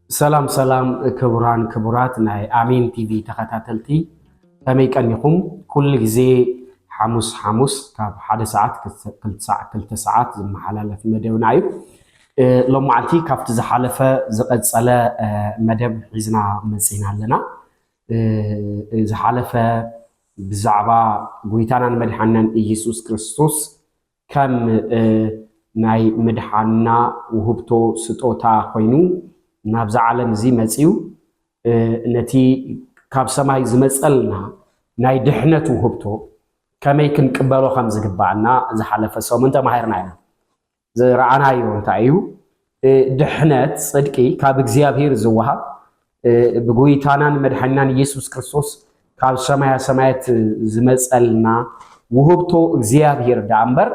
ሰላም ሰላም ክቡራን ክቡራት ናይ ኣሜን ቲቪ ተኸታተልቲ፣ ከመይ ቀኒኹም? ኩሉ ግዜ ሓሙስ ሓሙስ ካብ ሓደ ሰዓት ክልተ ሰዓት ክልተ ሰዓት ዝመሓላለፍ መደብና እዩ። ሎማዓንቲ ካብቲ ዝሓለፈ ዝቐጸለ መደብ ሒዝና መጺና ኣለና። ዝሓለፈ ብዛዕባ ጎይታናን መድሓናን ኢየሱስ ክርስቶስ ከም ናይ ምድሓንና ውህብቶ ስጦታ ኮይኑ ናብዛ ዓለም እዚ መፅዩ፣ ነቲ ካብ ሰማይ ዝመፀልና ናይ ድሕነት ውህብቶ ከመይ ክንቅበሎ ከም ዝግባኣና ዝሓለፈ ሰሙን ተማሂርና ኢና። ዝረኣናዮ እንታይ እዩ? ድሕነት፣ ፅድቂ ካብ እግዚኣብሔር ዝወሃብ፣ ብጎይታናን መድሓኒናን ኢየሱስ ክርስቶስ ካብ ሰማያ ሰማያት ዝመፀልና ውህብቶ እግዚኣብሔር ደኣ እምበር፣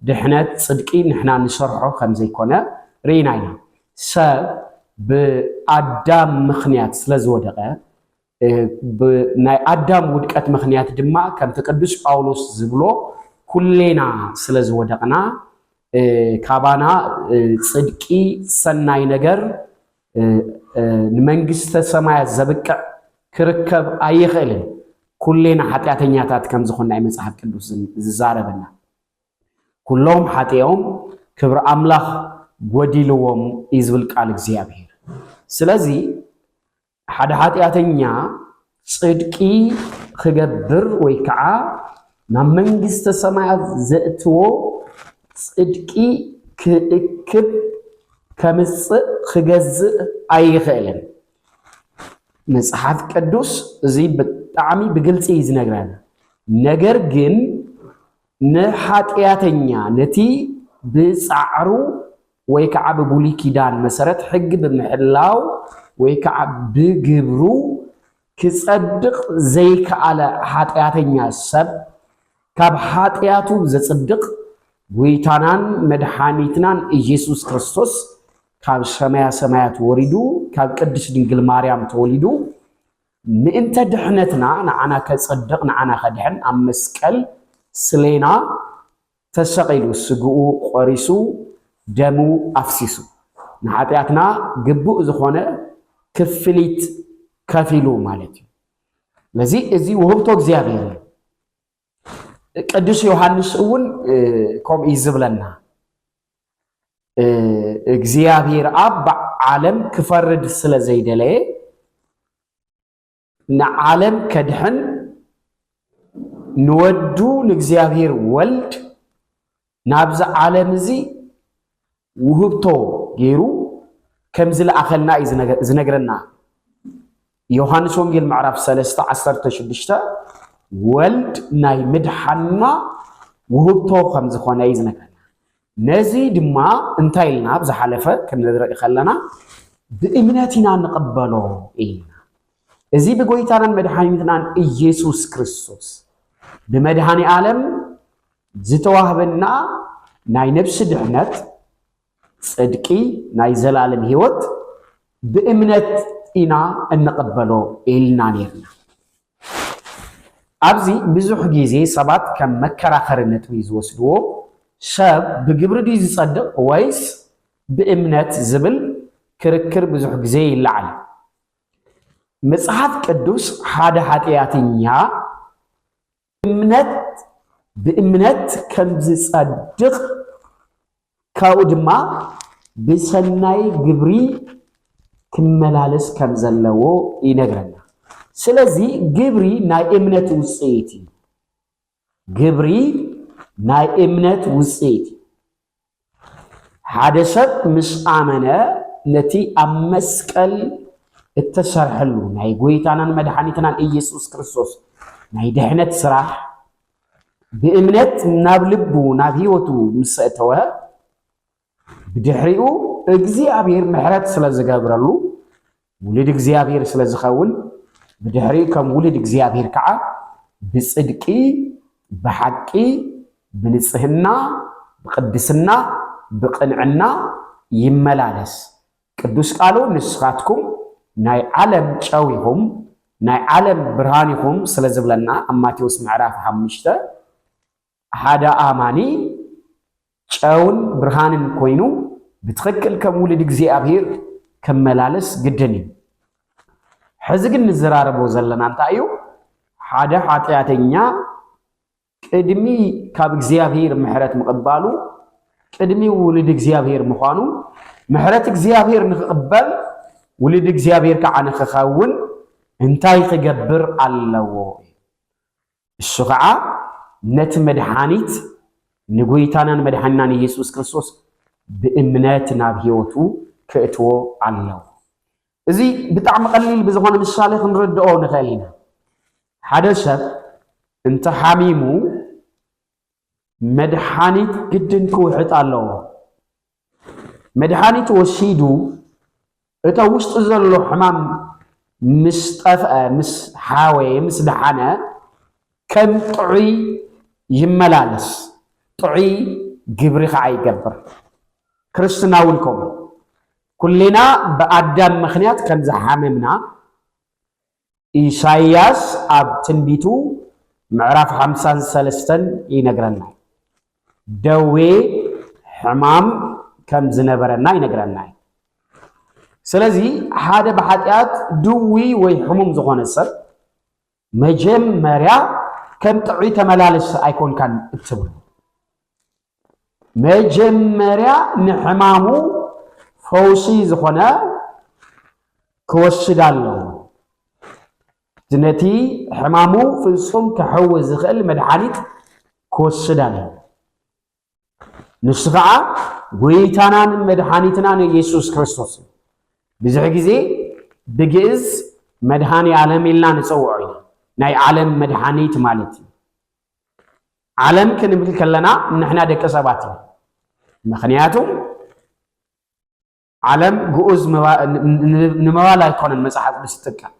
ድሕነት፣ ፅድቂ ንሕና ንሰርሖ ከም ዘይኮነ ርኢና ኢና። ሰብ ብኣዳም ምኽንያት ስለ ዝወደቐ፣ ናይ ኣዳም ውድቀት ምኽንያት ድማ ከምቲ ቅዱስ ጳውሎስ ዝብሎ፣ ኩሌና ስለ ዝወደቕና፣ ካባና ፅድቂ፣ ሰናይ ነገር፣ ንመንግስተ ሰማያት ዘብቅዕ ክርከብ ኣይኽእልን። ኩሌና ሓጢኣተኛታት ከም ዝኾንና እዩ መፅሓፍ ቅዱስ ዝዛረበና። ኩሎም ሓጢኦም ክብሪ ኣምላኽ ጎዲልዎም እዩ ዝብል ቃል እግዚኣብሔር። ስለዚ ሓደ ሓጢኣተኛ ፅድቂ ክገብር ወይ ከዓ ናብ መንግስተ ሰማያት ዘእትዎ ፅድቂ ክእክብ፣ ከምፅእ፣ ክገዝእ ኣይኽእልን። መፅሓፍ ቅዱስ እዚ ብጣዕሚ ብግልፂ እዩ ዝነግረና። ነገር ግን ንሓጢኣተኛ ነቲ ብፃዕሩ ወይ ከዓ ብብሉይ ኪዳን መሰረት ሕጊ ብምሕላው ወይ ከዓ ብግብሩ ክፀድቕ ዘይከኣለ ሓጢኣተኛ ሰብ ካብ ሓጢኣቱ ዘፅድቕ ጎይታናን መድሓኒትናን ኢየሱስ ክርስቶስ ካብ ሰማያ ሰማያት ወሪዱ ካብ ቅድስት ድንግል ማርያም ተወሊዱ ምእንተ ድሕነትና ንዓና ከፅድቕ ንዓና ከድሕን ኣብ መስቀል ስሌና ተሰቒሉ ስግኡ ቆሪሱ ደሙ ኣፍሲሱ ንሓጢኣትና ግቡእ ዝኾነ ክፍሊት ከፊሉ ማለት እዩ። ስለዚ እዚ ውህብቶ እግዚኣብሔር እዩ። ቅዱስ ዮሃንስ እውን ከምኡ እዩ ዝብለና፣ እግዚኣብሔር ኣብ ዓለም ክፈርድ ስለ ዘይደለየ ንዓለም ከድሕን ንወዱ ንእግዚኣብሔር ወልድ ናብዚ ዓለም እዚ ውህብቶ ገይሩ ከም ዝለኣኸልና እዩ ዝነገ-፣ ዝነግረና። ዮሃንስ ወንጌል ምዕራፍ ሰለስተ ዓሰርተ ሽዱሽተ ወልድ ናይ ምድሓንና ውህብቶ ከም ዝኾነ እዩ ዝነግረና። ነዚ ድማ እንታይ ኢልና ኣብ ዝሓለፈ ክንርኢ ከለና ብእምነት ኢና ንቕበሎ ኢልና። እዚ ብጎይታናን መድሓኒትናን ኢየሱስ ክርስቶስ ብመድሃኒ ዓለም ዝተዋህበና ናይ ነብሲ ድሕነት፣ ጽድቂ፣ ናይ ዘላለም ህይወት ብእምነት ኢና እንቕበሎ ኢልና ነይርና። ኣብዚ ብዙሕ ግዜ ሰባት ከም መከራኸሪ ነጥቢ ዝወስድዎ፣ ሰብ ብግብሪ ድዩ ዝጸድቕ ወይስ ብእምነት ዝብል ክርክር ብዙሕ ግዜ ይለዓል። መጽሓፍ ቅዱስ ሓደ ሓጢኣተኛ እምነት፣ ብእምነት ከም ዝጸድቕ ካብኡ ድማ ብሰናይ ግብሪ ክመላለስ ከም ዘለዎ ይነግረና። ስለዚ ግብሪ ናይ እምነት ውጽኢት እዩ። ግብሪ ናይ እምነት ውጽኢት እዩ። ሓደ ሰብ ምስ ኣመነ ነቲ ኣብ መስቀል እተሰርሐሉ ናይ ጎይታናን መድሓኒትናን ኢየሱስ ክርስቶስ ናይ ድሕነት ስራሕ ብእምነት ናብ ልቡ ናብ ህይወቱ ምስ ኣእተወ ብድሕሪኡ እግዚኣብሔር ምሕረት ስለ ዝገብረሉ ውሉድ እግዚኣብሔር ስለ ዝኸውን ብድሕሪኡ ከም ውሉድ እግዚኣብሔር ከዓ ብጽድቂ፣ ብሓቂ፣ ብንጽህና፣ ብቅድስና፣ ብቕንዕና ይመላለስ። ቅዱስ ቃሉ ንስኻትኩም ናይ ዓለም ጨው ኢኹም፣ ናይ ዓለም ብርሃን ኢኹም ስለ ዝብለና ኣብ ማቴዎስ ምዕራፍ ሓሙሽተ ሓደ ኣማኒ ጨውን ብርሃንን ኮይኑ ብትኽክል ከም ውሉድ እግዚኣብሔር ከመላልስ ግድን እዩ። ሕዚ ግን ንዘራረቦ ዘለና እንታይ እዩ? ሓደ ሓጢኣተኛ ቅድሚ ካብ እግዚኣብሔር ምሕረት ምቕባሉ፣ ቅድሚ ውሉድ እግዚኣብሔር ምዃኑ፣ ምሕረት እግዚኣብሔር ንክቕበል፣ ውሉድ እግዚኣብሔር ከዓ ንክኸውን እንታይ ክገብር ኣለዎ? እሱ ከዓ ነቲ መድሓኒት ንጎይታናን መድሓኒናን ኢየሱስ ክርስቶስ ብእምነት ናብ ህይወቱ ክእትዎ ኣለዎ። እዚ ብጣዕሚ ቀሊል ብዝኾነ ምሳሌ ክንርድኦ ንኽእል ኢና። ሓደ ሰብ እንተሓሚሙ መድሓኒት ግድን ክውሕጥ ኣለዎ። መድሓኒት ወሲዱ እቶ ውሽጡ ዘሎ ሕማም ምስ ጠፍአ፣ ምስ ሓወየ፣ ምስ ደሓነ ከም ጥዑይ ይመላለስ፣ ጥዑይ ግብሪ ከዓ ይገብር። ክርስትና እውን ከምኡ። ኩልና ብኣዳም ምኽንያት ከም ዝሓመምና ኢሳይያስ ኣብ ትንቢቱ ምዕራፍ ሓምሳን ሰለስተን ይነግረና። ደዌ ሕማም ከም ዝነበረና ይነግረና። ስለዚ ሓደ ብሓጢኣት ድዊ ወይ ሕሙም ዝኾነ ሰብ መጀመርያ ከም ጥዑይ ተመላለስ ኣይኮንካን እትብሉ። መጀመርያ ንሕማሙ ፈውሲ ዝኾነ ክወስድ ኣለዎ። ነቲ ሕማሙ ፍጹም ክሕዊ ዝኽእል መድሓኒት ክወስድ ኣለዎ። ንሱ ከዓ ጎይታናን መድሓኒትናን ኢየሱስ ክርስቶስ እዩ። ብዙሕ ግዜ ብግእዝ መድሃኒ ዓለም ኢልና ንጸውዖ ኢና። ናይ ዓለም መድሓኒት ማለት እዩ። ዓለም ክንብል ከለና ንሕና ደቂ ሰባት ኢና። ምኽንያቱ ዓለም ግኡዝ ምባ-፣ ን-፣ ን-፣ ንምባል ኣይኮነን መጽሓፍ ቅዱስ ዝጥቀም።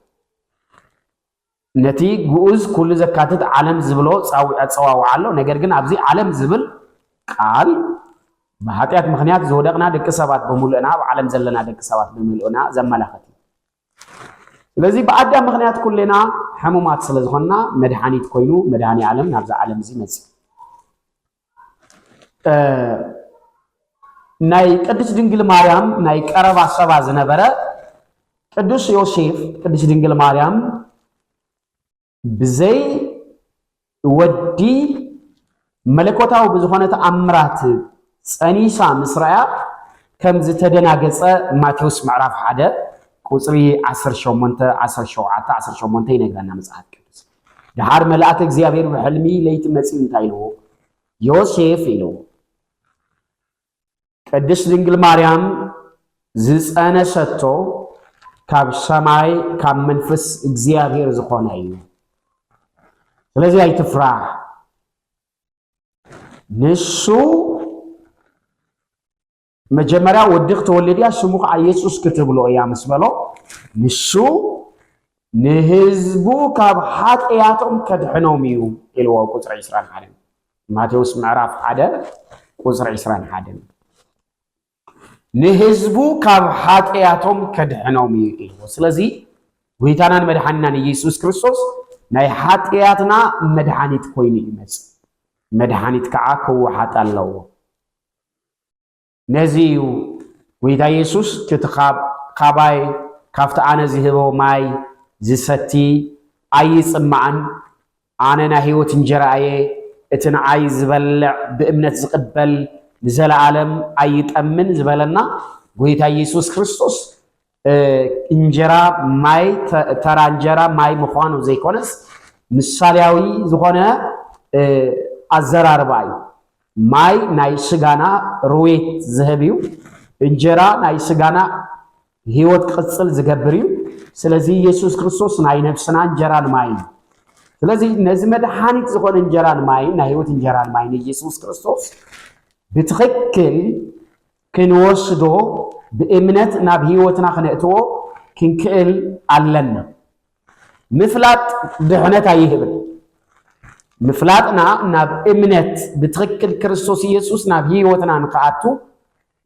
ነቲ ግኡዝ ኩሉ ዘካትት ዓለም ዝብሎ ጻዊ-፣ ኣጸዋውዓ ኣሎ። ነገር ግን ኣብዚ ዓለም ዝብል ቃል ብሓጢኣት ምኽንያት ዝወደቕና ደቂ ሰባት ብምሉእና፣ ኣብ ዓለም ዘለና ደቂ ሰባት ብምሉእና ዘመላኽት እዩ። ስለዚ ብኣዳም ምኽንያት ኩልና ሕሙማት ስለ ዝኾንና መድሓኒት ኮይኑ መድሃኒ ዓለም ናብዛ ዓለም እዚ መጽእ። እ፣ ናይ ቅድስት ድንግል ማርያም ናይ ቀረባ ሰባ ዝነበረ ቅዱስ ዮሴፍ ቅድስት ድንግል ማርያም ብዘይ ወዲ መለኮታዊ ብዝኾነ ተኣምራት ጸኒሳ ምስ ረኣያ ከም ዝተደናገጸ ማቴዎስ ምዕራፍ ሓደ ቁጽሪ ዓሰርተ ሸሞንተ፣ ዓሰርተ ሸውዓተ፣ ዓሰርተ ሸሞንተ ይነግረና መጽሓፍ ቅዱስ። ደሓር መልኣክ እግዚኣብሔር ብሕልሚ ለይቲ መጺኡ እንታይ ኢልዎ? ዮሴፍ ኢልዎ። ቅድስት ድንግል ማርያም ዝጸነሰቶ ካብ ሰማይ ካብ መንፈስ እግዚኣብሔር ዝኾነ እዩ። ስለዚ ኣይትፍራሕ። ንሱ መጀመርያ ወዲ ክትወልድ እያ፣ ስሙ ከዓ ኢየሱስ ክትብሎ እያ ምስ በሎ፣ ንሱ ንህዝቡ ካብ ሓጢኣቶም ከድሕኖም እዩ ኢልዎ። ቁጽሪ ዕስራን ሓደን፣ ማቴዎስ ምዕራፍ ሓደ ቁጽሪ ዕስራን ሓደን። ንህዝቡ ካብ ሓጢኣቶም ከድሕኖም እዩ ኢልዎ። ስለዚ ጎይታናን መድሓኒናን ኢየሱስ ክርስቶስ ናይ ሓጢኣትና መድሓኒት ኮይኑ ይመጽእ። መድሓኒት ከዓ ክወሓጥ ኣለዎ። ነዚ እዩ ጎይታ ኢየሱስ፣ "እቲ ካብ-፣ ካባይ፣ ካብቲ ኣነ ዝህቦ ማይ ዝሰቲ ኣይጽማእን፣ ኣነ ናይ ህይወት እንጀራ እየ፣ እቲ ንዓይ ዝበልዕ ብእምነት ዝቕበል ንዘለኣለም ኣይጠምን" ዝበለና ጎይታ ኢየሱስ ክርስቶስ፣ እ፣ እንጀራ ማይ፣ ተ-፣ ተራ እንጀራ ማይ ምዃኑ ዘይኮነስ፣ ምሳሌያዊ ዝኾነ፣ እ፣ ኣዘራርባ እዩ። ማይ ናይ ስጋና ርዌት ዝህብ እዩ። እንጀራ ናይ ስጋና ህይወት ክቕጽል ዝገብር እዩ። ስለዚ ኢየሱስ ክርስቶስ ናይ ነብስና እንጀራን ማይን እዩ። ስለዚ ነዚ መድሓኒት ዝኾነ እንጀራን ማይን፣ ናይ ህይወት እንጀራን ማይን ኢየሱስ ክርስቶስ ብትኽክል ክንወስዶ፣ ብእምነት ናብ ህይወትና ክነእትዎ ክንክእል ኣለና። ምፍላጥ ድሕነት ኣይህብን። ምፍላጥና ናብ እምነት ብትኽክል ክርስቶስ ኢየሱስ ናብ ህይወትና ንክኣቱ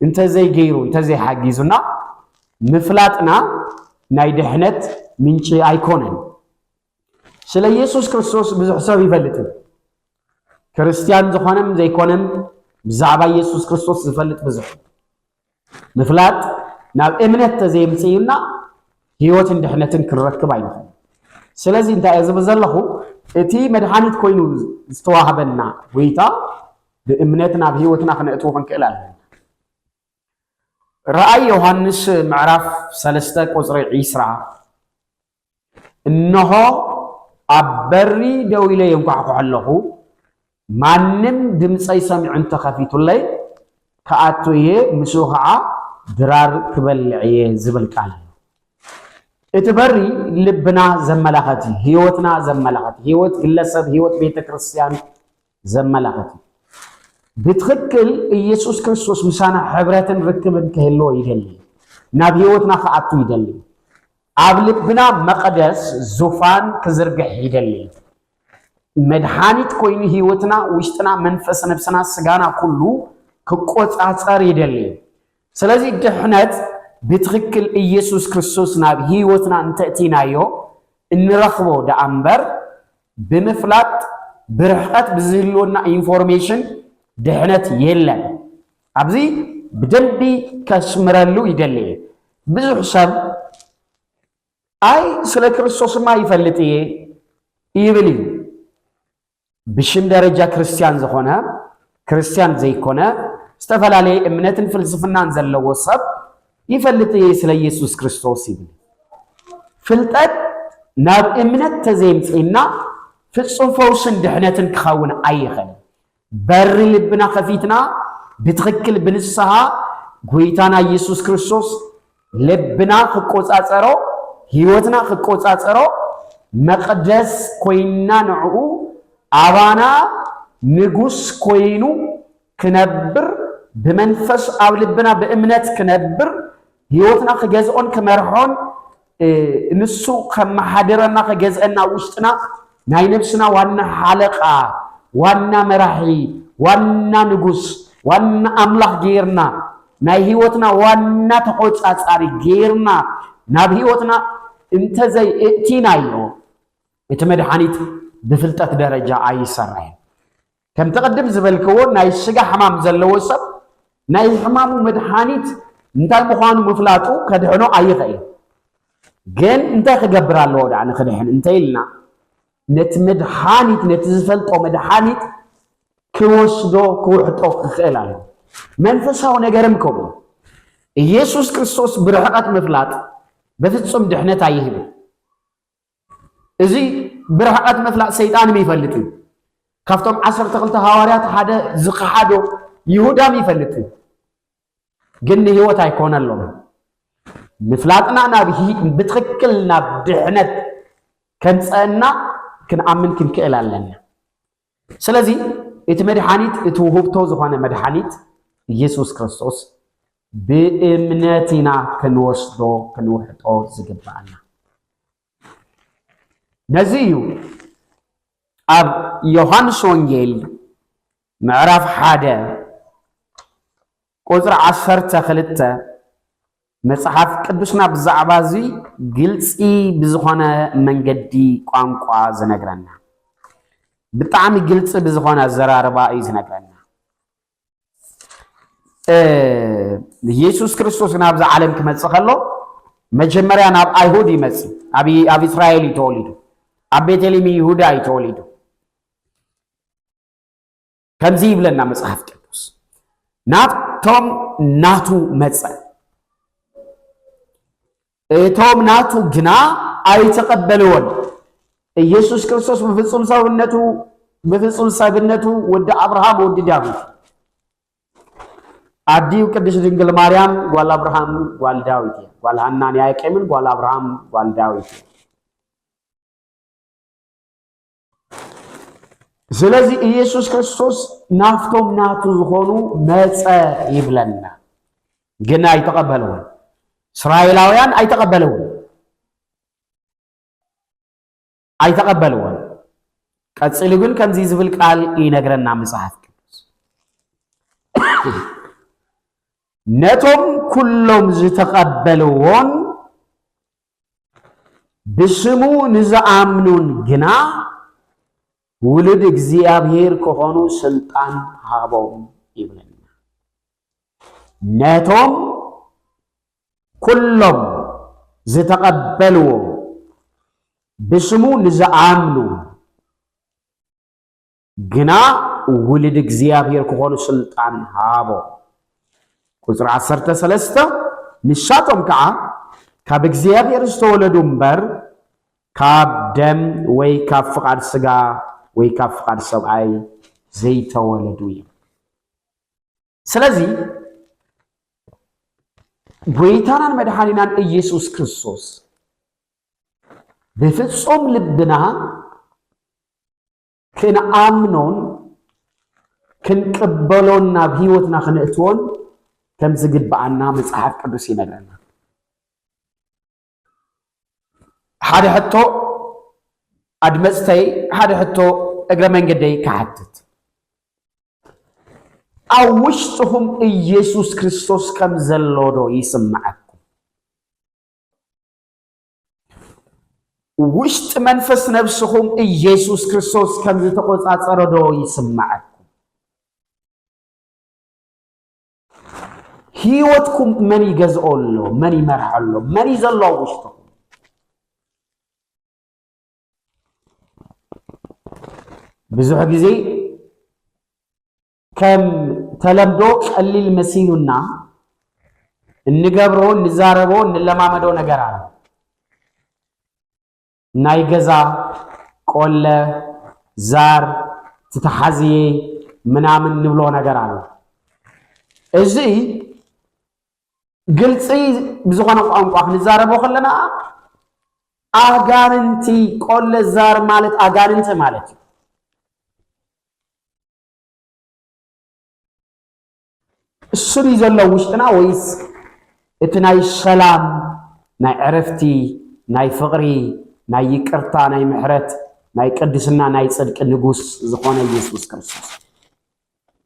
እንተዘይገይሩ፣ እንተዘይሓጊዙና፣ ምፍላጥና ናይ ድሕነት ምንጪ ኣይኮነን። ስለ ኢየሱስ ክርስቶስ ብዙሕ ሰብ ይፈልጥ እዩ። ክርስትያን ዝኾነን ዘይኮነን ብዛዕባ ኢየሱስ ክርስቶስ ዝፈልጥ ብዙሕ። ምፍላጥ ናብ እምነት ተዘይምፅእና ህይወትን ድሕነትን ክንረክብ ኣይንኽእል። ስለዚ እንታይ እየ ዝብል ዘለኹ? እቲ መድሓኒት ኮይኑ ዝተዋህበና ጎይታ ብእምነት ናብ ህይወትና ክነእትዎ ክንክእል ኣለና። ራእይ ዮሃንስ ምዕራፍ ሰለስተ ቁፅሪ ዒስራ፣ እንሆ ኣብ በሪ ደው ኢለ የንኳሕኩሕ ኣለኹ፣ ማንም ድምፀይ ሰሚዑ እንተኸፊቱለይ ክኣቱ እየ፣ ምስኡ ከዓ ድራር ክበልዕ እየ ዝብል ቃል እዩ። እቲ በሪ ልብና ዘመላኸት እዩ፣ ህይወትና ዘመላኸት፣ ህይወት ግለሰብ፣ ህይወት ቤተ ክርስቲያን ዘመላኸት እዩ። ብትኽክል ኢየሱስ ክርስቶስ ምሳና ሕብረትን ርክብን ክህልዎ ይደሊ፣ ናብ ህይወትና ክኣቱ ይደሊ። ኣብ ልብና መቕደስ ዙፋን ክዝርግሕ ይደሊ። መድሓኒት ኮይኑ ህይወትና፣ ውሽጥና፣ መንፈስ፣ ነብስና፣ ስጋና ኩሉ ክቆጻጸር ይደሊ። ስለዚ ድሕነት ብትኽክል ኢየሱስ ክርስቶስ ናብ ህይወትና እንተእቲናዮ እንረኽቦ ደኣ እምበር ብምፍላጥ ብርሕቐት ብዝህልወና ኢንፎርሜሽን ድሕነት የለን። ኣብዚ ብደንቢ ከስምረሉ ይደሊ እየ። ብዙሕ ሰብ ኣይ ስለ ክርስቶስማ ይፈልጥ እየ ይብል እዩ። ብሽም ደረጃ ክርስቲያን ዝኾነ ክርስቲያን ዘይኮነ ዝተፈላለየ እምነትን ፍልስፍናን ዘለዎ ሰብ ይፈልጥ እየ ስለ ኢየሱስ ክርስቶስ ይብል። ፍልጠት ናብ እምነት ተዘይምፅእና ፍጹም ፈውስን ድሕነትን ክኸውን ኣይኽእል። በሪ ልብና ከፊትና ብትኽክል ብንስሓ ጎይታና ኢየሱስ ክርስቶስ ልብና ክቆጻጸሮ፣ ህይወትና ክቆጻጸሮ፣ መቕደስ ኮይና ንዕኡ ኣባና ንጉስ ኮይኑ ክነብር፣ ብመንፈስ ኣብ ልብና ብእምነት ክነብር፣ ህይወትና ክገዝኦን ክመርሖን፣ እ፣ ንሱ ከመሓድረና ክገዝአና ውሽጥና ናይ ነብስና ዋና ሓለቓ፣ ዋና መራሒ፣ ዋና ንጉስ፣ ዋና ኣምላኽ ጌርና፣ ናይ ህይወትና ዋና ተቖጻጻሪ ጌርና ናብ ህይወትና እንተዘይእእቲናዮ፣ እቲ መድሓኒት ብፍልጠት ደረጃ ኣይሰርሕን። ከምቲ ቅድም ዝበልክዎ ናይ ስጋ ሕማም ዘለዎ ሰብ ናይ ሕማሙ መድሓኒት እንታይ ምዃኑ ምፍላጡ ከድሕኖ ኣይኽእል። ግን እንታይ ክገብር ኣለዎ ደኣ ንክድሕን እንተ ኢልና፣ ነቲ መድሓኒት፣ ነቲ ዝፈልጦ መድሓኒት ክወስዶ፣ ክውሕጦ ክኽእል ኣለዎ። መንፈሳዊ ነገርም ከምኡ። ኢየሱስ ክርስቶስ ብርሕቐት ምፍላጥ በፍጹም ድሕነት ኣይህብን። እዚ ብርሕቐት ምፍላጥ ሰይጣንም ይፈልጥ እዩ። ካብቶም ዓሰርተ ክልተ ሃዋርያት ሓደ ዝኸሓዶ ይሁዳም ይፈልጥ እዩ። ግን ንህይወት ኣይኮነሎምን። ምፍላጥና ናብ ሂ-፣ ብትኽክል ናብ ድሕነት ከምፀአና ክንኣምን ክንክእል ኣለና። ስለዚ እቲ መድሓኒት፣ እቲ ውህብቶ ዝኾነ መድሓኒት ኢየሱስ ክርስቶስ ብእምነት ኢና ክንወስዶ፣ ክንውሕጦ ዝግብኣና። ነዚ እዩ ኣብ ዮሃንስ ወንጌል ምዕራፍ ሓደ ቁጽሪ ዓሰርተ ክልተ መጽሓፍ ቅዱስና ብዛዕባ እዚ ግልጺ ብዝኾነ መንገዲ ቋንቋ ዝነግረና። ብጣዕሚ ግልጺ ብዝኾነ ኣዘራርባ እዩ ዝነግረና። እ፣ ኢየሱስ ክርስቶስ ናብዛ ዓለም ክመጽእ ከሎ መጀመርያ ናብ ኣይሁድ ይመጽእ። ኣብ፣ ኣብ እስራኤል እዩ ተወሊዱ። ኣብ ቤተልሔም ይሁዳ እዩ ተወሊዱ። ከምዚ ይብለና መጽሓፍ ቅዱስ፣ "ናብቶም ናቱ መጸ፣ እቶም ናቱ ግና ኣይተቐበልዎን።" ኢየሱስ ክርስቶስ ብፍጹም ሰብነቱ፣ ብፍጹም ሰብነቱ ወዲ ኣብርሃም፣ ወዲ ዳዊት። ኣዲኡ ቅድስት ድንግል ማርያም ጓል ኣብርሃም፣ ጓል ዳዊት እያ። ጓል ሃናን ያቄምን ጓል ኣብርሃም፣ ጓል ዳዊት እያ። ስለዚ ኢየሱስ ክርስቶስ ናብቶም ናቱ ዝኾኑ መጸ ይብለና። ግን ኣይተቐበልዎን። እስራኤላውያን ኣይተቐበልዎን። ኣይተቐበልዎን። ቀጺሉ ግን ከምዚ ዝብል ቃል ይነግረና መጽሓፍ ቅዱስ። "ነቶም ኩሎም ዝተቐበልዎን ብስሙ ንዝኣምኑን ግና ውሉድ እግዚኣብሔር ክኾኑ ስልጣን ሃቦም" ይብለና። ነቶም ኩሎም ዝተቐበልዎ፣ ብስሙ ንዝኣምኑ ግና ውሉድ እግዚኣብሔር ክኾኑ ስልጣን ሃቦ። ቁጽሪ ዓሰርተ ሰለስተ፣ ንሳቶም ከዓ ካብ እግዚኣብሔር ዝተወለዱ እምበር ካብ ደም ወይ ካብ ፍቓድ ስጋ ወይ ካብ ፍቓድ ሰብኣይ ዘይተወለዱ እዮም። ስለዚ ጎይታናን መድሓኒናን ኢየሱስ ክርስቶስ ብፍጹም ልብና ክንኣምኖን ክንቅበሎን ናብ ህይወትና ክነእትዎን ከም ዝግብኣና መጽሓፍ ቅዱስ ይነግረና። ሓደ ሕቶ ኣድመጽተይ፣ ሓደ ሕቶ እግረ መንገደይ ክሓትት። ኣብ ውሽጥኹም ኢየሱስ ክርስቶስ ከም ዘሎ ዶ ይስምዓኩም? ውሽጢ መንፈስ ነብስኹም ኢየሱስ ክርስቶስ ከም ዝተቖጻጸሮ ዶ ይስምዓኩም? ህይወትኩም መን ይገዝኦ ኣሎ? መን ይመርሖ ኣሎ? መን እዩ ዘሎ ኣብ ውሽጥኹም? ብዙሕ ግዜ ከም ተለምዶ ቀሊል መሲሉና እንገብሮ፣ እንዛረቦ፣ እንለማመዶ ነገር ኣሎ። ናይ ገዛ፣ ቆለ፣ ዛር፣ ትተሓዝየ ምናምን ንብሎ ነገር ኣሎ። እዚ ግልፂ ብዝኾነ ቋንቋ ክንዛረቦ ከለና ኣጋንንቲ፣ ቆለ፣ ዛር ማለት ኣጋንንቲ ማለት እዩ። እሱ ድዩ ዘሎ ውሽጥና ወይስ እቲ ናይ ሰላም፣ ናይ ዕረፍቲ፣ ናይ ፍቕሪ፣ ናይ ይቅርታ፣ ናይ ምሕረት፣ ናይ ቅድስና፣ ናይ ጽድቂ ንጉስ ዝኾነ ኢየሱስ ክርስቶስ?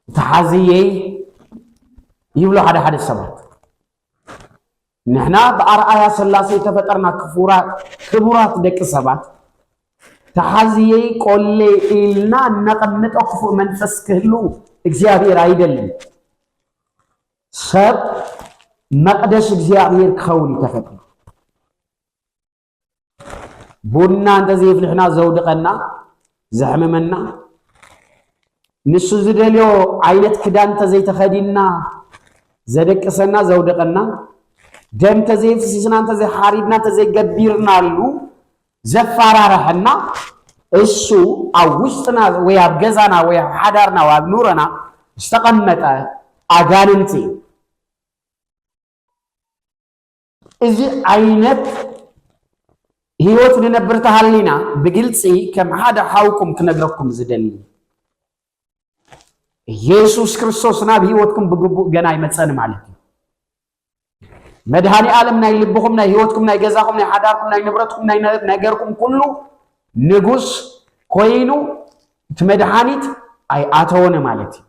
ተሓዝየይ ይብሉ ሓደ ሓደ ሰባት። ንሕና ብኣርኣያ ሥላሴ ተፈጠርና ክፉራ-፣ ክቡራት ደቂ ሰባት። ተሓዝየይ ቆሌ ኢልና እነቐምጦ ክፉእ መንፈስ ክህሉ እግዚኣብሔር ኣይደልን። ሰብ መቕደስ እግዚኣብሔር ክኸውን እዩ ተፈጢሩ። ቡና እንተዘየፍሊሕና ዘውድቐና፣ ዘሕምመና፣ ንሱ ዝደልዮ ዓይነት ክዳን እንተዘይተኸዲንና ዘደቅሰና፣ ዘውድቐና፣ ደም እንተዘየፍሲስና፣ እንተዘይሓሪድና፣ እንተዘይገቢርናሉ ዘፋራርሐና፣ እሱ ኣብ ውሽጥና ወይ ኣብ ገዛና ወይ ኣብ ሓዳርና ወይ ኣብ ኑሮና ዝተቐመጠ ኣጋንንቲ እዩ። እዚ ዓይነት ህይወት ንነብር ተሃሊና ብግልፂ ከም ሓደ ሓውኩም ክነግረኩም ዝደሊ፣ ኢየሱስ ክርስቶስ ናብ ህይወትኩም ብግቡእ ገና ኣይመፀን ማለት እዩ። መድኃኔ ዓለም ናይ ልብኹም፣ ናይ ህይወትኩም፣ ናይ ገዛኹም፣ ናይ ሓዳርኩም፣ ናይ ንብረትኩም፣ ናይ ነ-፣ ነገርኩም ኩሉ ንጉስ ኮይኑ እቲ መድኃኒት ኣይኣተወን ማለት እዩ።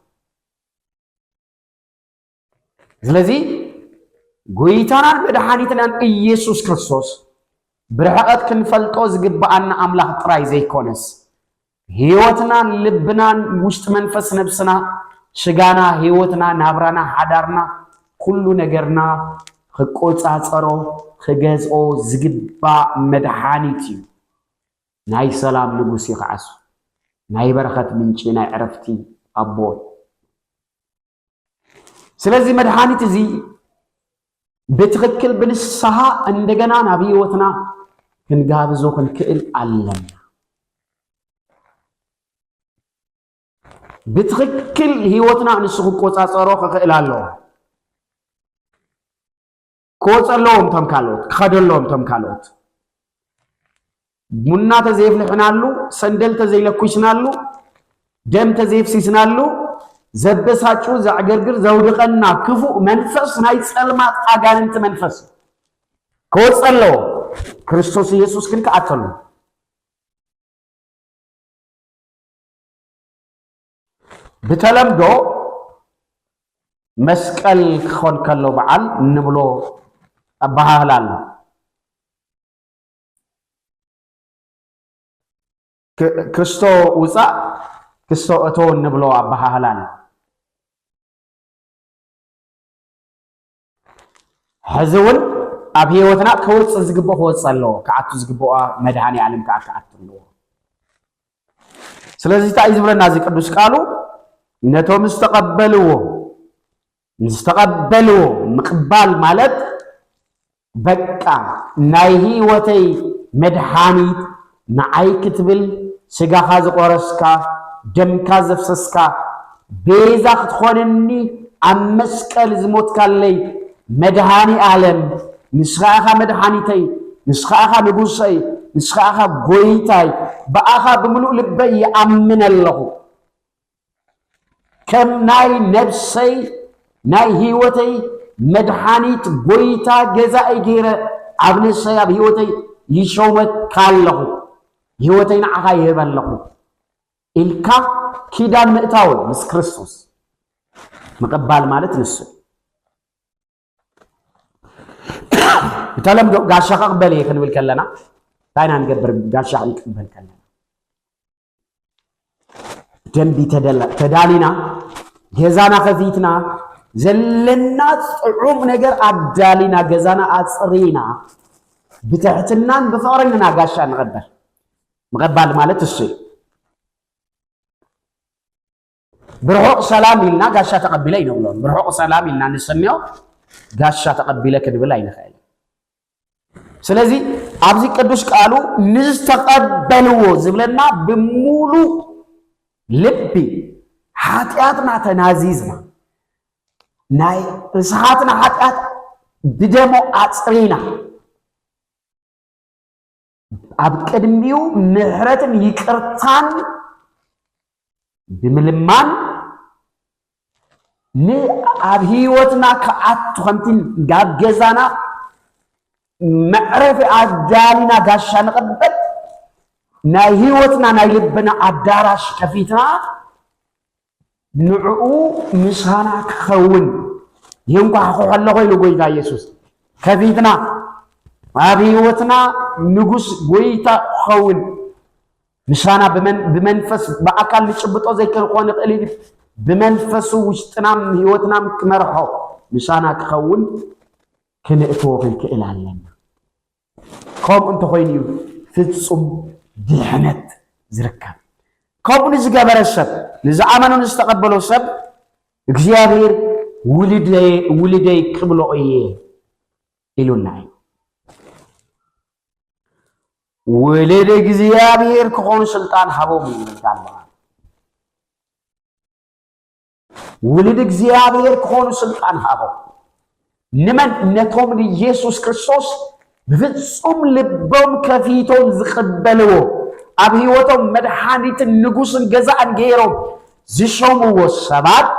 ስለዚ ጎይታናን መድኃኒትናን ኢየሱስ ክርስቶስ ብርሕቐት ክንፈልጦ ዝግብኣና ኣምላኽ ጥራይ ዘይኮነስ፣ ህይወትናን ልብናን፣ ውሽጢ መንፈስ ነብስና፣ ሽጋና፣ ህይወትና፣ ናብራና፣ ሓዳርና፣ ኩሉ ነገርና ክቆጻጸሮ፣ ክገዝኦ ዝግባእ መድኃኒት እዩ። ናይ ሰላም ንጉስ እዩ ከዓሱ። ናይ በረኸት ምንጪ፣ ናይ ዕረፍቲ ኣቦ። ስለዚ መድኃኒት እዚ ብትኽክል ብንስሓ እንደገና ናብ ህይወትና ክንጋብዞ ክንክእል ኣለና። ብትኽክል ህይወትና ንሱ ክቆጻጸሮ ክኽእል ኣለዎ። ክወጸ ኣለዎም እቶም ካልኦት፣ ክኸደ ኣለዎም እቶም ካልኦት። ቡና ተዘየፍልሕናሉ፣ ሰንደል ተዘይለኩስናሉ፣ ደም ተዘየፍሲስናሉ፣ ዘበሳጩ፣ ዘዕገርግር፣ ዘውድቐና ክፉእ መንፈስ ናይ ጸልማት ኣጋንንቲ መንፈስ ክወጸ ኣለዎ። ክርስቶስ ኢየሱስ ግን ክኣተሉ። ብተለምዶ መስቀል ክኾን ከሎ በዓል እንብሎ ኣበሃህላ ኣሎ። ክ-፣ ክርስቶ ውፃእ፣ ክስቶ እቶ እንብሎ ኣበሃህላ ኣሎ። ሕዚ እውን ኣብ ህይወትና ክወፅእ ዝግብኦ ክወፅእ ኣለዎ። ክኣቱ ዝግብኦ መድኃኔ ዓለም ከዓ ክኣቱ ኣለዎ። ስለዚ እንታይ እዩ ዝብለና እዚ ቅዱስ ቃሉ? ነቶም ዝተቐበልዎ፣ ዝተቐበልዎ ምቕባል ማለት በቃ ናይ ህይወተይ መድኃኒት ንዓይ ክትብል ስጋኻ ዝቆረስካ፣ ደምካ ዘፍሰስካ፣ ቤዛ ክትኾነኒ ኣብ መስቀል ዝሞትካለይ መድኃኔ ዓለም፣ ንስኻ ኢኻ መድኃኒተይ፣ ንስኻ ኢኻ ንጉሰይ፣ ንስኻ ኢኻ ጎይታይ፣ ብኣኻ ብምሉእ ልበይ ይኣምን ኣለኹ። ከም ናይ ነብሰይ፣ ናይ ህይወተይ መድኃኒት፣ ጎይታ፣ ገዛኢ ገይረ ኣብ ነብሰይ፣ ኣብ ህይወተይ ይሾመካ ኣለኹ። ህይወተይ ንዓኻ ይህብ ኣለኹ ኢልካ ኪዳን ምእታው ምስ ክርስቶስ ምቕባል ማለት ንሱ። ብተለምዶ ጋሻ ክቕበል እየ ክንብል ከለና እንታይ ኢና ንገብር? ጋሻ ክንቅበል ከለና ደንቢ ተደላ-፣ ተዳሊና፣ ገዛና ከፊትና፣ ዘለና ጥዑም ነገር ኣዳሊና፣ ገዛና ኣጽሪና፣ ብትሕትናን ብፍቕርን ኢና ጋሻ ንቕበል። ምቕባል ማለት እሱ እዩ። ብርሑቕ ሰላም ኢልና ጋሻ ተቐቢለ ኣይንብሎን። ብርሑቕ ሰላም ኢልና ንሰምዮ ጋሻ ተቐቢለ ክንብል ኣይንኽእልን። ስለዚ ኣብዚ ቅዱስ ቃሉ ንዝተቐበልዎ ዝብለና፣ ብምሉእ ልቢ ሓጢኣትና ተናዚዝና፣ ናይ ርስሓትና ሓጢኣት ብደሙ ኣጽሪና፣ ኣብ ቅድሚኡ ምሕረትን ይቅርታን ብምልማን፣ ን-፣ ኣብ ህይወትና ክኣቱ፣ ከምቲ ኣብ ገዛና መዕረፊ ኣዳሊና ጋሻ ንቕበል፣ ናይ ህይወትና ናይ ልብና ኣዳራሽ ከፊትና ንዕኡ ምሳና ክኸውን የንኳሕኩሖ ኣለኹ ኢሉ ጎይታ ኢየሱስ። ከፊትና ኣብ ህይወትና ንጉስ ጎይታ ክኸውን፣ ምሳና ብመን-፣ ብመንፈስ፣ ብኣካል ንጭብጦ ዘይክንኮን ንኽእል እዩ። ብመንፈሱ ውሽጥናም ህይወትናም ክመርሖ፣ ምሳና ክኸውን ክንእትዎ ክንክእል ኣለና። ከምኡ እንተኾይኑ እዩ ፍጹም ድሕነት ዝርከብ። ከምኡ ንዝገበረ ሰብ፣ ንዝኣመኖ ንዝተቐበሎ ሰብ፣ እግዚኣብሔር ውልደይ፣ ውልደይ ክብሎ እየ ኢሉና እዩ። ውልድ እግዚኣብሔር ክኾኑ ስልጣን ሃቦም እዩ ይብል ኣለና። ውልድ እግዚኣብሔር ክኾኑ ስልጣን ሃቦም። ንመን? ነቶም ንኢየሱስ ክርስቶስ ብፍጹም ልቦም ከፊቶም ዝቕበልዎ፣ ኣብ ህይወቶም መድሓኒትን ንጉስን ገዛእን ገይሮም ዝሾምዎ ሰባት፣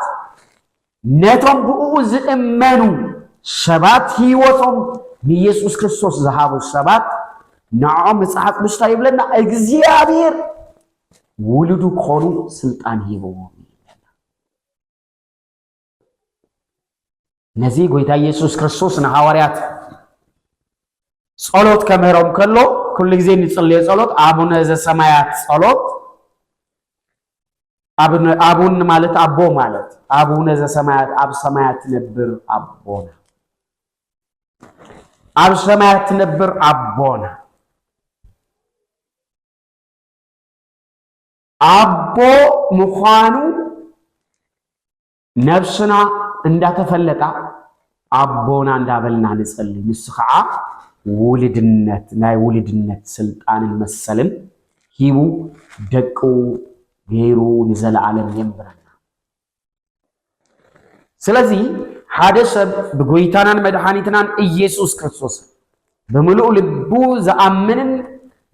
ነቶም ብእኡ ዝእመኑ ሰባት፣ ህይወቶም ንኢየሱስ ክርስቶስ ዝሃቡ ሰባት፣ ንዕኦም መጽሓፍ ቅዱስ እንታይ ይብለና? እግዚኣብሔር ውሉዱ ክኾኑ ስልጣን ሂብዎም ይብለና። ነዚ ጎይታ ኢየሱስ ክርስቶስ ንሃዋርያት ጸሎት ከምህሮም ከሎ፣ ኩሉ ግዜ ንጽልዮ ጸሎት፣ ኣቡነ ዘሰማያት ጸሎት፣ ኣቡነ፣ ኣቡን ማለት ኣቦ ማለት፣ ኣቡነ ዘሰማያት፣ ኣብ ሰማያት ትነብር ኣቦና፣ ኣብ ሰማያት ትነብር ኣቦና። ኣቦ ምዃኑ ነብስና እንዳተፈለጣ ኣቦና እንዳበልና ንጸሊ። ንሱ ኸዓ ውልድነት፣ ናይ ውልድነት ስልጣንን መሰልን ሂቡ ደቁ ገይሩ ንዘለዓለም የንብረና። ስለዚ ሓደ ሰብ ብጎይታናን መድሓኒትናን ኢየሱስ ክርስቶስ ብምሉእ ልቡ ዝኣምንን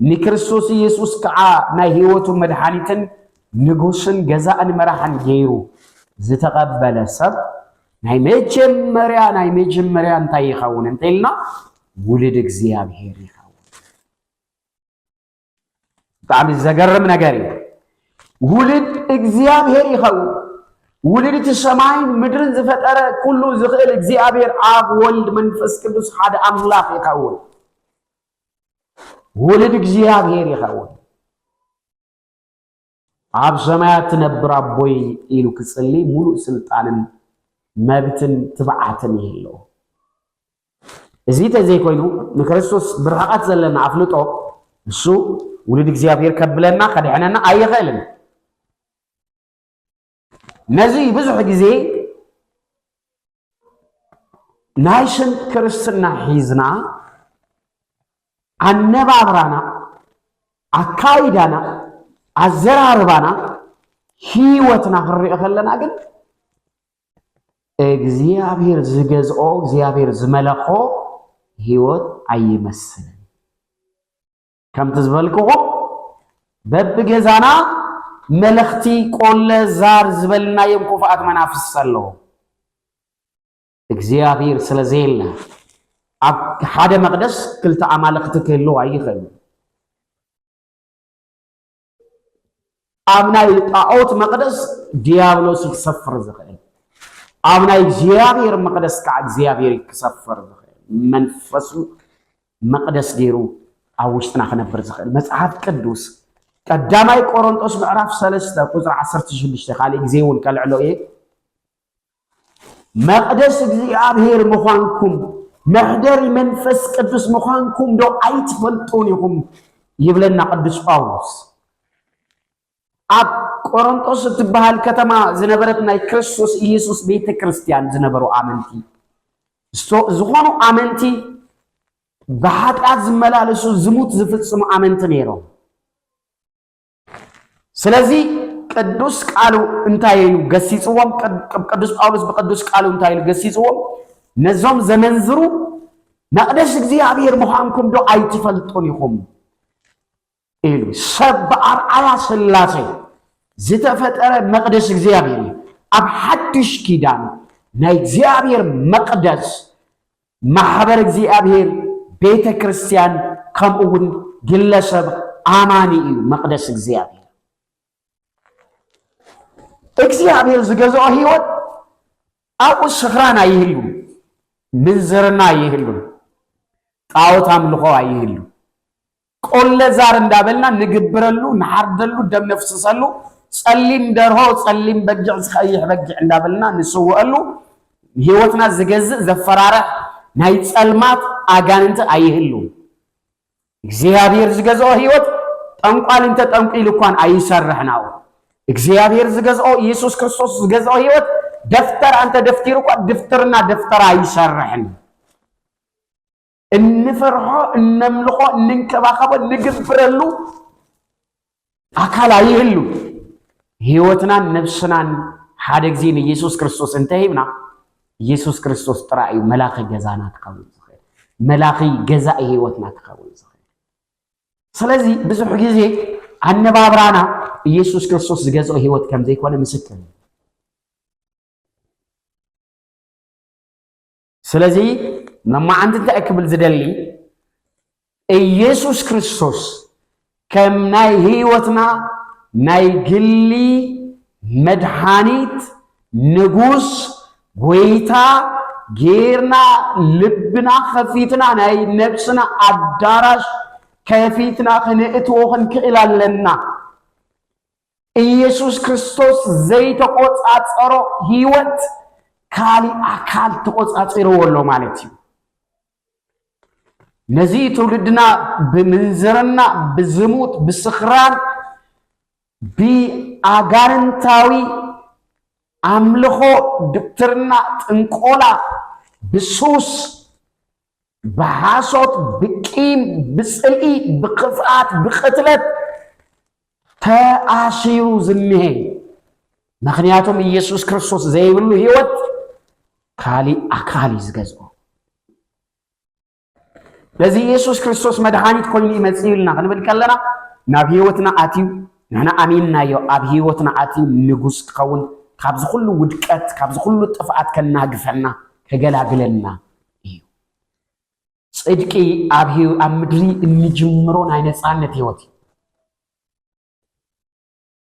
ንክርስቶስ ኢየሱስ ከዓ ናይ ህይወቱ መድሓኒትን ንጉስን ገዛእን መራሕን ገይሩ ዝተቐበለ ሰብ ናይ መጀመርያ፣ ናይ መጀመርያ እንታይ ይኸውን እንተኢልና ውሉድ እግዚኣብሔር ይኸውን። ብጣዕሚ ዘገርም ነገር እዩ። ውሉድ እግዚኣብሔር ይኸውን። ውሉድ እቲ ሰማይን ምድርን ዝፈጠረ ኩሉ ዝኽእል እግዚኣብሔር ኣብ ወልድ መንፈስ ቅዱስ ሓደ ኣምላኽ ይኸውን። ውሉድ እግዚኣብሔር ይኸውን። ኣብ ሰማያት ትነብር ኣቦይ ኢሉ ክጽሊ ሙሉእ ስልጣንን መብትን ትብዓትን ይህልዎ። እዚ ተዘይኮይኑ ንክርስቶስ ብርሕቐት ዘለና ኣፍልጦ ንሱ ውሉድ እግዚኣብሔር ከብለና ከድሕነና ኣይኽእልን። ነዚ ብዙሕ ግዜ ናይ ሽም ክርስትና ሒዝና ኣነባብራና፣ ኣካይዳና፣ ኣዘራርባና፣ ህይወትና ክንሪኦ ከለና ግን እግዚኣብሔር ዝገዝኦ እግዚኣብሔር ዝመለኾ ህይወት ኣይመስልን። ከምቲ ዝበልክኹም በብገዛና መለኽቲ ቆለ ዛር ዝበልናዮም ክፉኣት መናፍስቲ ኣለዉ። እግዚኣብሔር ስለ ዘየለ ኣብ ሓደ መቕደስ ክልተ ኣማልኽቲ ክህልው ኣይኽእልን። ኣብ ናይ ጣዖት መቕደስ ዲያብሎስ ክሰፍር ዝኽእል፣ ኣብ ናይ እግዚኣብሔር መቕደስ ከዓ እግዚኣብሔር ክሰፍር ዝኽእል፣ መንፈሱ መቕደስ ገይሩ ኣብ ውሽጥና ክነብር ዝኽእል። መጽሓፍ ቅዱስ ቀዳማይ ቆሮንጦስ ምዕራፍ ሰለስተ ቁፅሪ ዓሰርተ ሽዱሽተ፣ ካልእ ግዜ እውን ከልዕሎ እየ። መቕደስ እግዚኣብሔር ምዃንኩም፣ መሕደሪ መንፈስ ቅዱስ ምዃንኩም ዶ ኣይትፈልጡን ኢኹም? ይብለና ቅዱስ ጳውሎስ። ኣብ ቆሮንጦስ እትበሃል ከተማ ዝነበረት ናይ ክርስቶስ ኢየሱስ ቤተ ክርስቲያን ዝነበሩ ኣመንቲ፣ ዝቶ-፣ ዝኾኑ ኣመንቲ፣ ብሓጢኣት ዝመላለሱ፣ ዝሙት ዝፍጽሙ ኣመንቲ ነይሮም። ስለዚ ቅዱስ ቃሉ እንታይ ኢሉ ገሲጽዎም? ቅድ-፣ ቅዱስ ጳውሎስ ብቅዱስ ቃሉ እንታይ ኢሉ ገሲጽዎም? ነዞም ዘመንዝሩ፣ መቕደስ እግዚኣብሔር ምዃንኩም ዶ ኣይትፈልጡን ኢኹም? ኢሉ። ሰብ ብኣርኣያ ሥላሴ ዝተፈጠረ መቕደስ እግዚኣብሔር እዩ። ኣብ ሓድሽ ኪዳን ናይ እግዚኣብሔር መቕደስ ማሕበር እግዚኣብሔር፣ ቤተ ክርስቲያን፣ ከምኡ እውን ግለሰብ ኣማኒ እዩ መቕደስ እግዚኣብሔር። እግዚኣብሔር ዝገዝኦ ህይወት ኣብኡ ስኽራን ኣይህሉን፣ ምንዝርና ኣይህሉን፣ ጣዖት ኣምልኾ ኣይህሉን። ቆለ ዛር እንዳበልና ንግብረሉ፣ ንሓርደሉ፣ ደም ነፍስሰሉ፣ ጸሊም ደርሆ፣ ጸሊም በጊዕ፣ ዝቐይሕ በጊዕ እንዳበልና ንስውአሉ፣ ህይወትና ዝገዝእ ዘፈራርሕ ናይ ጸልማት ኣጋንንቲ ኣይህሉን። እግዚኣብሔር ዝገዝኦ ህይወት ጠንቋል እንተ ጠንቂሉ እኳን ኣይሰርሕን ኣብኡ። እግዚኣብሔር ዝገዝኦ፣ ኢየሱስ ክርስቶስ ዝገዝኦ ህይወት ደፍተር እንተ ደፍቲሩ እኳ ድፍትርና ደፍተር ኣይሰርሕን። እንፈርሖ፣ እነምልኾ፣ እንንከባኸቦ፣ እንግብረሉ ኣካል ኣይህሉ። ህይወትናን ነብስናን ሓደ ግዜ ንኢየሱስ ክርስቶስ እንተሂብና፣ ኢየሱስ ክርስቶስ ጥራይ እዩ መላኺ ገዛና ክኸውን ዝኽእል፣ መላኺ ገዛኢ ህይወትና ክኸውን ዝኽእል። ስለዚ ብዙሕ ግዜ ኣነባብራና ኢየሱስ ክርስቶስ ዝገዝኦ ህይወት ከም ዘይኮነ ምስክር እዩ። ስለዚ መማዓንቲ እንታይ ክብል ዝደሊ፣ ኢየሱስ ክርስቶስ ከም ናይ ህይወትና ናይ ግሊ መድሓኒት፣ ንጉስ፣ ጎይታ ጌርና ልብና ከፊትና፣ ናይ ነብስና ኣዳራሽ ከፊትና ክነእትዎ ክንክእል ኣለና። ኢየሱስ ክርስቶስ ዘይተቆጻጸሮ ህይወት ካሊእ ኣካል ተቆጻጺርዎ ኣሎ ማለት እዩ። ነዚ ትውልድና ብምንዝርና፣ ብዝሙት፣ ብስኽራን፣ ብኣጋንንታዊ ኣምልኾ፣ ድብትርና፣ ጥንቆላ፣ ብሱስ፣ ብሓሶት፣ ብቂም፣ ብጽልኢ፣ ብክፍኣት፣ ብቕትለት ተኣሲሩ ዝንሄ። ምኽንያቱም ኢየሱስ ክርስቶስ ዘይብሉ ህይወት ካሊእ ኣካል እዩ ዝገዝኦ። ነዚ ኢየሱስ ክርስቶስ መድሓኒት ኮይኑ እዩ መጺኡ ኢልና ክንብል ከለና፣ ናብ ህይወትና ኣትዩ፣ ንሕና ኣሚንናዮ፣ ኣብ ህይወትና ኣትዩ ንጉስ ክኸውን፣ ካብዚ ኩሉ ውድቀት፣ ካብዚ ኩሉ ጥፍኣት ከናግፈና፣ ከገላግለና እዩ። ጽድቂ ኣብ ህይወ-፣ ኣብ ምድሪ እንጅምሮ ናይ ነጻነት ህይወት እዩ።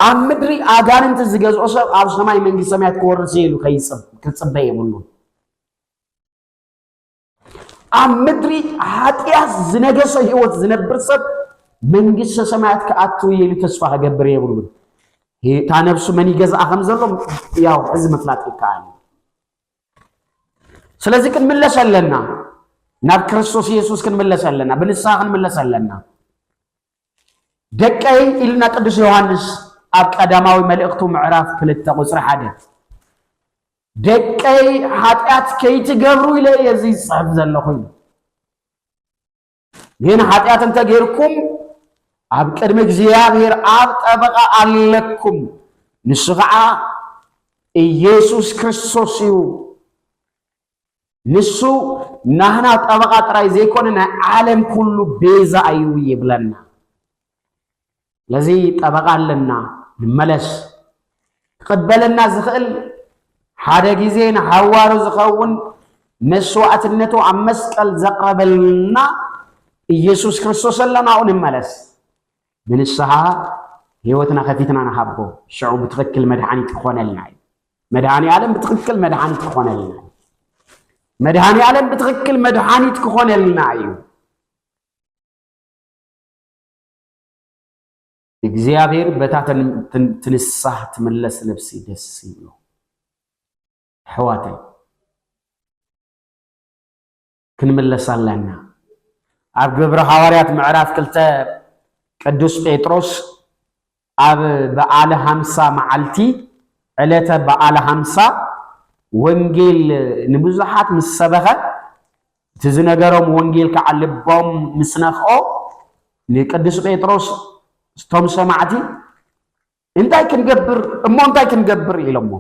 ኣብ ምድሪ ኣጋንንቲ ዝገዝኦ ሰብ ኣብ ሰማይ መንግስቲ ሰማያት ክወርስ እየ ኢሉ ከይጽብ-፣ ክጽበ የብሉን። ኣብ ምድሪ ሓጢኣት ዝነገሰ ህይወት ዝነብር ሰብ መንግስተ ሰማያት ክኣቱ እየ ኢሉ ተስፋ ክገብር የብሉን። እታ ነብሱ መን ይገዝኣ ከም ዘሎ ያው ሕዚ ምፍላጥ ይከኣል እዩ። ስለዚ ክንምለስ ኣለና። ናብ ክርስቶስ ኢየሱስ ክንምለስ ኣለና፣ ብንስሓ ክንምለስ ኣለና። ደቀይ ኢልና ቅዱስ ዮሃንስ ኣብ ቀዳማዊ መልእኽቱ ምዕራፍ ክልተ ቁጽሪ ሓደ፣ "ደቀይ ሓጢኣት ከይትገብሩ ኢለ እየ እዚ ዝጽሕፍ ዘለኹ" ኢሉ። "ግን ሓጢኣት እንተጌርኩም ኣብ ቅድሚ እግዚኣብሔር ኣብ ጠበቓ ኣለኩም፣ ንሱ ኸዓ ኢየሱስ ክርስቶስ እዩ። ንሱ ናህና ጠበቓ ጥራይ ዘይኮነ ናይ ዓለም ኩሉ ቤዛ እዩ" ይብለና። ስለዚ ጠበቓ ኣለና፣ ንመለስ። ክቕበለና ዝኽእል ሓደ ግዜ ንሓዋሩ ዝኸውን መስዋዕትነቱ ኣብ መስቀል ዘቕረበልና ኢየሱስ ክርስቶስ ኣለና፣ ኣብኡ ንመለስ። ብንስሓ ህይወትና ከፊትና ንሃቦ፣ ሽዑ ብትኽክል መድሓኒት ክኾነልና እዩ። መድኃኔ ዓለም ብትኽክል መድሓኒት ክኾነልና እዩ። መድኃኔ ዓለም ብትኽክል መድሓኒት ክኾነልና እዩ። እግዚኣብሔር በታ ተን-፣ ትን-፣ ትንሳህ ትምለስ ነፍሲ ደስ ይብሎ። ኣሕዋተይ፣ ክንምለስ ኣለና። ኣብ ግብረ ሃዋርያት ምዕራፍ ክልተ ቅዱስ ጴጥሮስ ኣብ በዓለ ሃምሳ መዓልቲ፣ ዕለተ በዓለ ሃምሳ፣ ወንጌል ንብዙሓት ምስ ሰበኸ፣ እቲ ዝነገሮም ወንጌል ከዓ ልቦም ምስ ነኽኦ፣ ንቅዱስ ጴጥሮስ፣ እቶም ሰማዕቲ፣ "እንታይ ክንገብር እሞ፣ እንታይ ክንገብር?" ኢሎሞ።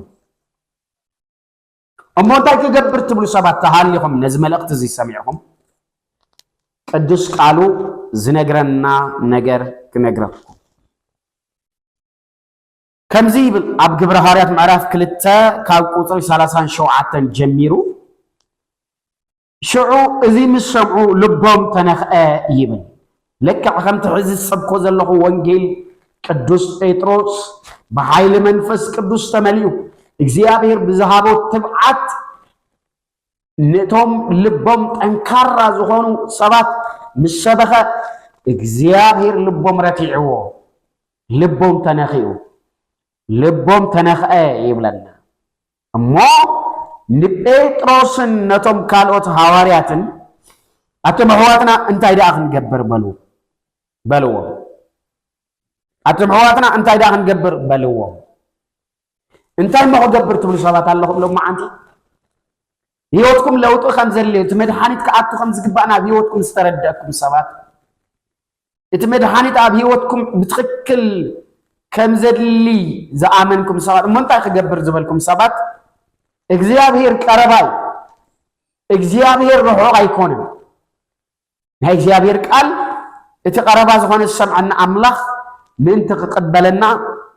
"እሞ እንታይ ክገብር?" ትብሉ ሰባት ተሃሊኹም፣ ነዚ መልእኽቲ እዚ ሰሚዕኹም፣ ቅዱስ ቃሉ ዝነግረና ነገር ክነግረኩም። ከምዚ ይብል፣ ኣብ ግብረ ሃዋርያት ምዕራፍ ክልተ ካብ ቁጽሪ ሰላሳን ሸውዓተን ጀሚሩ፣ "ሽዑ እዚ ምስ ሰምዑ ልቦም ተነኽአ" ይብል። ልክዕ ከምቲ ሕዚ ዝሰብኮ ዘለኹ ወንጌል፣ ቅዱስ ጴጥሮስ ብሓይሊ መንፈስ ቅዱስ ተመሊኡ፣ እግዚኣብሔር ብዝሃቦ ትብዓት፣ ነቶም ልቦም ጠንካራ ዝኾኑ ሰባት ምስ ሰበኸ፣ እግዚኣብሔር ልቦም ረቲዕዎ፣ ልቦም ተነኺኡ፣ ልቦም ተነኽአ ይብለና። እሞ ንጴጥሮስን ነቶም ካልኦት ሃዋርያትን፣ "ኣቶም ኣሕዋትና እንታይ ደኣ ክንገብር?" በሉ፣ በልዎም። "ኣቶም ኣሕዋትና እንታይ ደኣ ክንገብር?" በልዎም። እንታይ እሞ ክገብር ትብሉ ሰባት ኣለኹም ሎማዓንቲ? ህይወትኩም ለውጢ ከም ዘድልዮ፣ እቲ መድሓኒት ክኣቱ ከም ዝግባእ ናብ ህይወትኩም ዝተረደእኩም ሰባት፣ እቲ መድሓኒት ኣብ ህይወትኩም ብትኽክል ከም ዘድሊ ዝኣመንኩም ሰባት፣ እሞ እንታይ ክገብር ዝበልኩም ሰባት፣ እግዚኣብሔር ቀረባ እዩ። እግዚኣብሔር ርሑቕ ኣይኮነን። ናይ እግዚኣብሔር ቃል፣ እቲ ቀረባ ዝኾነ ዝሰምዐና ኣምላኽ ምእንቲ ክቕበለና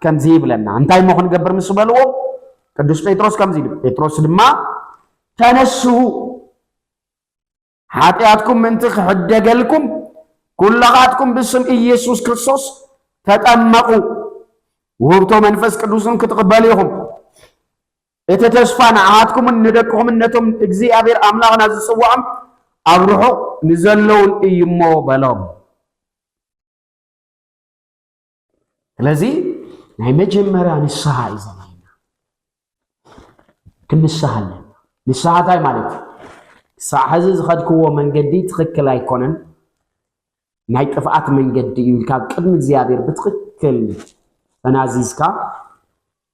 ከምዚ ይብለና። እንታይ እሞ ክንገብር ምስ በልዎ፣ ቅዱስ ጴጥሮስ ከምዚ ኢሉ፣ ጴጥሮስ ድማ፣ "ተነስሁ፣ ሓጢኣትኩም ምእንቲ ክሕደገልኩም፣ ኩላኻትኩም ብስም ኢየሱስ ክርስቶስ ተጠመቑ፣ ውህብቶ መንፈስ ቅዱስን ክትቕበሉ ኢኹም። እቲ ተስፋ ንዓኻትኩምን ንደቅኹምን ነቶም እግዚኣብሔር ኣምላኽና ዝጽውዖም ኣብ ርሑቕ ንዘለውን እዩ እሞ" በሎም። ስለዚ ናይ መጀመርያ ንስሓ እዩ ዘድልየና። ክንስሓ ኣለና። ንስሓ እንታይ ማለት እዩ? ክሳዕ ሕዚ ዝኸድክዎ መንገዲ ትኽክል ኣይኮነን፣ ናይ ጥፍኣት መንገዲ እዩ ኢልካ ኣብ ቅድሚ እግዚኣብሔር ብትኽክል ተናዚዝካ፣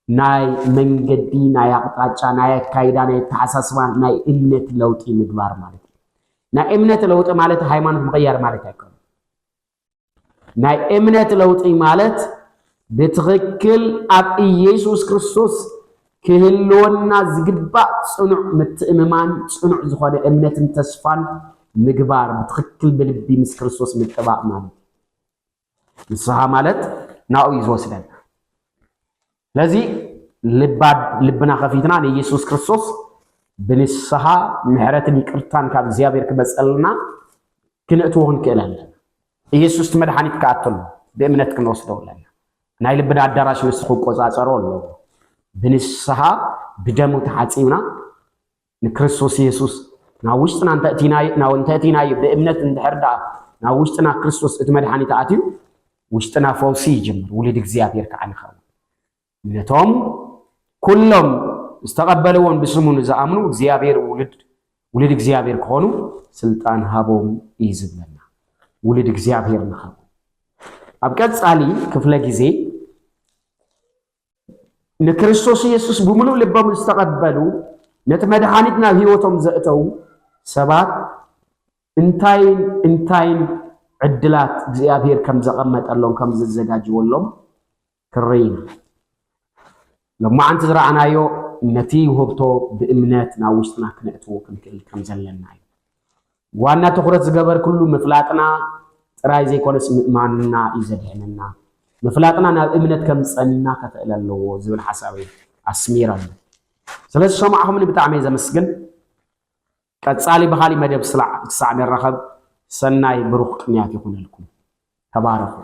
ናይ መንገዲ፣ ናይ ኣቕጣጫ፣ ናይ ኣካይዳ፣ ናይ ኣተሓሳስባ፣ ናይ እምነት ለውጢ ምግባር ማለት እዩ። ናይ እምነት ለውጢ ማለት ሃይማኖት ምቕያር ማለት ኣይኮነን። ናይ እምነት ለውጢ ማለት ብትኽክል ኣብ ኢየሱስ ክርስቶስ ክህልወና ዝግባእ ጽኑዕ ምትእምማን፣ ጽኑዕ ዝኾነ እምነትን ተስፋን ምግባር፣ ብትኽክል ብልቢ ምስ ክርስቶስ ምጥባቕ ማለት እዩ። ንስሓ ማለት ናኡ እዩ ዝወስደና። ስለዚ ልባ-፣ ልብና ከፊትና ንኢየሱስ ክርስቶስ ብንስሓ ምሕረትን ይቅርታን ካብ እግዚኣብሔር ክመጸልና ክነእትዎ ክንክእል ኣለና። ኢየሱስ እቲ መድሓኒት ክኣቱ ኣለዎ፣ ብእምነት ክንወስዶ ኣለና። ናይ ልብና ኣዳራሽ ንሱ ክቆጻጸሮ ኣለዎ። ብንስሓ ብደሙ ተሓጺብና ንክርስቶስ ኢየሱስ ናብ ውሽጥና እንተእቲናዮ፣ ናብ፣ እንተእቲናዮ ብእምነት እንድሕር ደኣ ናብ ውሽጥና ክርስቶስ እቲ መድሓኒት ኣትዩ፣ ውሽጥና ፈውሲ ይጅምር፣ ውሉድ እግዚኣብሔር ከዓ ንኸውን። ነቶም ኩሎም ዝተቐበልዎን ብስሙ ንዝኣምኑ እግዚኣብሔር ውሉድ ውሉድ እግዚኣብሔር ክኾኑ ስልጣን ሃቦም እዩ ዝብለና። ውሉድ እግዚኣብሔር ንኸኑ። ኣብ ቀጻሊ ክፍለ ግዜ ንክርስቶስ ኢየሱስ ብምሉእ ልቦም ዝተቐበሉ፣ ነቲ መድሓኒት ናብ ህይወቶም ዘእተዉ ሰባት እንታይን እንታይን ዕድላት እግዚኣብሔር ከም ዘቐመጠሎም፣ ከም ዘዘጋጅወሎም ክርኢ ኢና። ሎማዓንቲ ዝረኣናዮ ነቲ ውህብቶ ብእምነት ናብ ውሽጥና ክነእትዎ ክንክእል ከም ዘለና እዩ። ዋና ትኹረት ዝገበርኩሉ ምፍላጥና ጥራይ ዘይኮነስ ምእማንና እዩ ዘድሕነና። ምፍላጥና ናብ እምነት ከምፀና ከኽእል ኣለዎ ዝብል ሓሳብ እዩ ኣስሚረሉ። ስለዚ ዝሰማዕኹምኒ ብጣዕሚ እየ ዘመስግን። ቀጻሊ ብኻሊእ መደብ ስላዕ ክሳዕ ንራኸብ ሰናይ ብሩኽ ቅንያት ይኹነልኩም። ተባረኹ።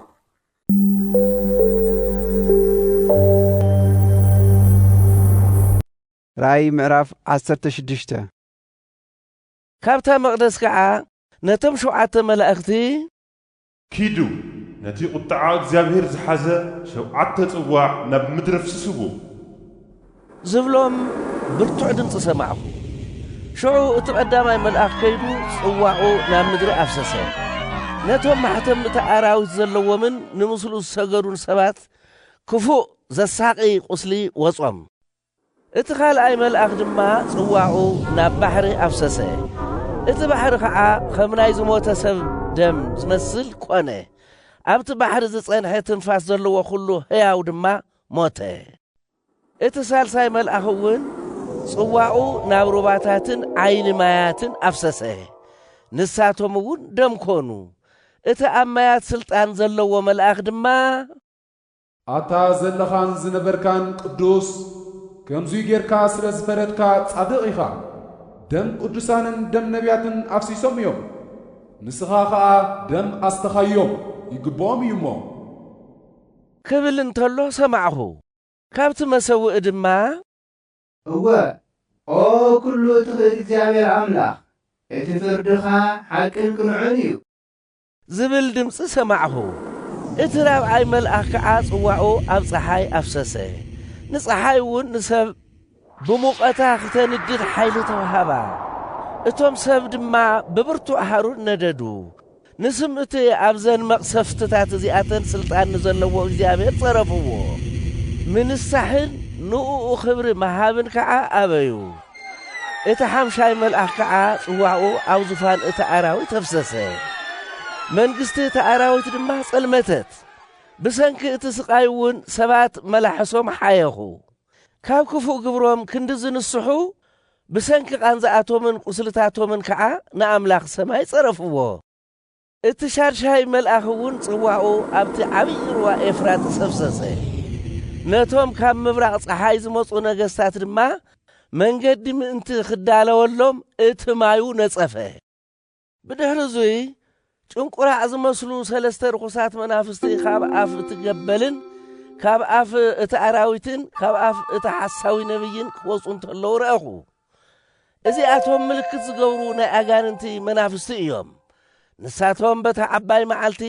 ራእይ ምዕራፍ ዓሰርተ ሽዱሽተ። ካብታ መቕደስ ከዓ ነቶም ሸውዓተ መላእኽቲ፣ ኪዱ፣ ነቲ ቁጥዓ እግዚኣብሔር ዝሓዘ ሸውዓተ ጽዋዕ ናብ ምድሪ ኣፍስስዎ። ዝብሎም ብርቱዕ ድምፂ ሰማዕኹ። ሽዑ እቲ ቀዳማይ መልኣኽ ከይዱ ጽዋዑ ናብ ምድሪ ኣፍሰሰ። ነቶም ማሕተም እቲ ኣራዊት ዘለዎምን ንምስሉ ዝሰገዱን ሰባት ክፉእ ዘሳቒ ቁስሊ ወጾም። እቲ ካልኣይ መልኣኽ ድማ ጽዋዑ ናብ ባሕሪ ኣፍሰሰ። እቲ ባሕሪ ኸዓ ኸም ናይ ዝሞተ ሰብ ደም ዝመስል ኰነ። ኣብቲ ባሕሪ ዝጸንሐ ትንፋስ ዘለዎ ኹሉ ህያው ድማ ሞተ። እቲ ሳልሳይ መልኣኽ እውን ጽዋኡ ናብ ሩባታትን ዓይኒ ማያትን ኣፍሰሰ። ንሳቶም እውን ደም ኮኑ። እቲ ኣብ ማያት ስልጣን ዘለዎ መልኣኽ ድማ፣ ኣታ ዘለኻን ዝነበርካን ቅዱስ፣ ከምዙይ ጌርካ ስለ ዝፈረድካ ጻድቕ ኢኻ። ደም ቅዱሳንን ደም ነቢያትን ኣፍሲሶም እዮም። ንስኻ ኸኣ ደም ኣስተኻዮም፣ ይግብኦም እዩ እሞ። ክብል እንተሎ ሰማዕኹ። ካብቲ መሰውኢ ድማ፣ እወ፣ ኦ ኩሉ ትኽእል እግዚኣብሔር ኣምላኽ፣ እቲ ፍርድኻ ሓቅን ቅኑዕን እዩ። ዝብል ድምፂ ሰማዕኹ። እቲ ራብዓይ መልኣኽ ከዓ ጽዋኡ ኣብ ፀሓይ ኣፍሰሰ። ንፀሓይ እውን ንሰብ ብሙቐታ ክተንድድ ሓይሊ ተዋሃባ። እቶም ሰብ ድማ ብብርቱዕ ሃሩር ነደዱ። ንስም እቲ ኣብዘን መቕሰፍትታት እዚኣተን ስልጣን ንዘለዎ እግዚኣብሔር ጸረፍዎ። ምንሳሕን ንእኡ ክብሪ ምሃብን ከዓ ኣበዩ። እቲ ሓምሻይ መልኣኽ ከዓ ጽዋኡ ኣብ ዙፋን እቲ ኣራዊት ኣፍሰሰ። መንግስቲ እቲ ኣራዊት ድማ ጸልመተት። ብሰንኪ እቲ ስቓይ እውን ሰባት መላሕሶም ሓየኹ። ካብ ክፉእ ግብሮም ክንዲ ዝንስሑ፣ ብሰንኪ ቃንዛኣቶምን ቁስልታቶምን ከዓ ንኣምላኽ ሰማይ ጸረፍዎ። እቲ ሻድሻይ መልኣኽ እውን ጽዋኡ ኣብቲ ዓብዪ ሩባ ኤፍራጥስ ኣፍሰሰ። ነቶም ካብ ምብራቕ ጸሓይ ዝመጹ ነገስታት ድማ መንገዲ ምእንቲ ክዳለወሎም እቲ ማዩ ነጸፈ። ብድሕሪ እዙይ ጭንቁራዕ ዝመስሉ ሰለስተ ርኹሳት መናፍስቲ ካብ ኣፍ እቲ ገበልን ካብ ኣፍ እቲ ኣራዊትን ካብ ኣፍ እቲ ሓሳዊ ነብይን ክወጹ እንተለዉ ረኣኹ። እዚኣቶም ምልክት ዝገብሩ ናይ ኣጋንንቲ መናፍስቲ እዮም። ንሳቶም በታ ዓባይ መዓልቲ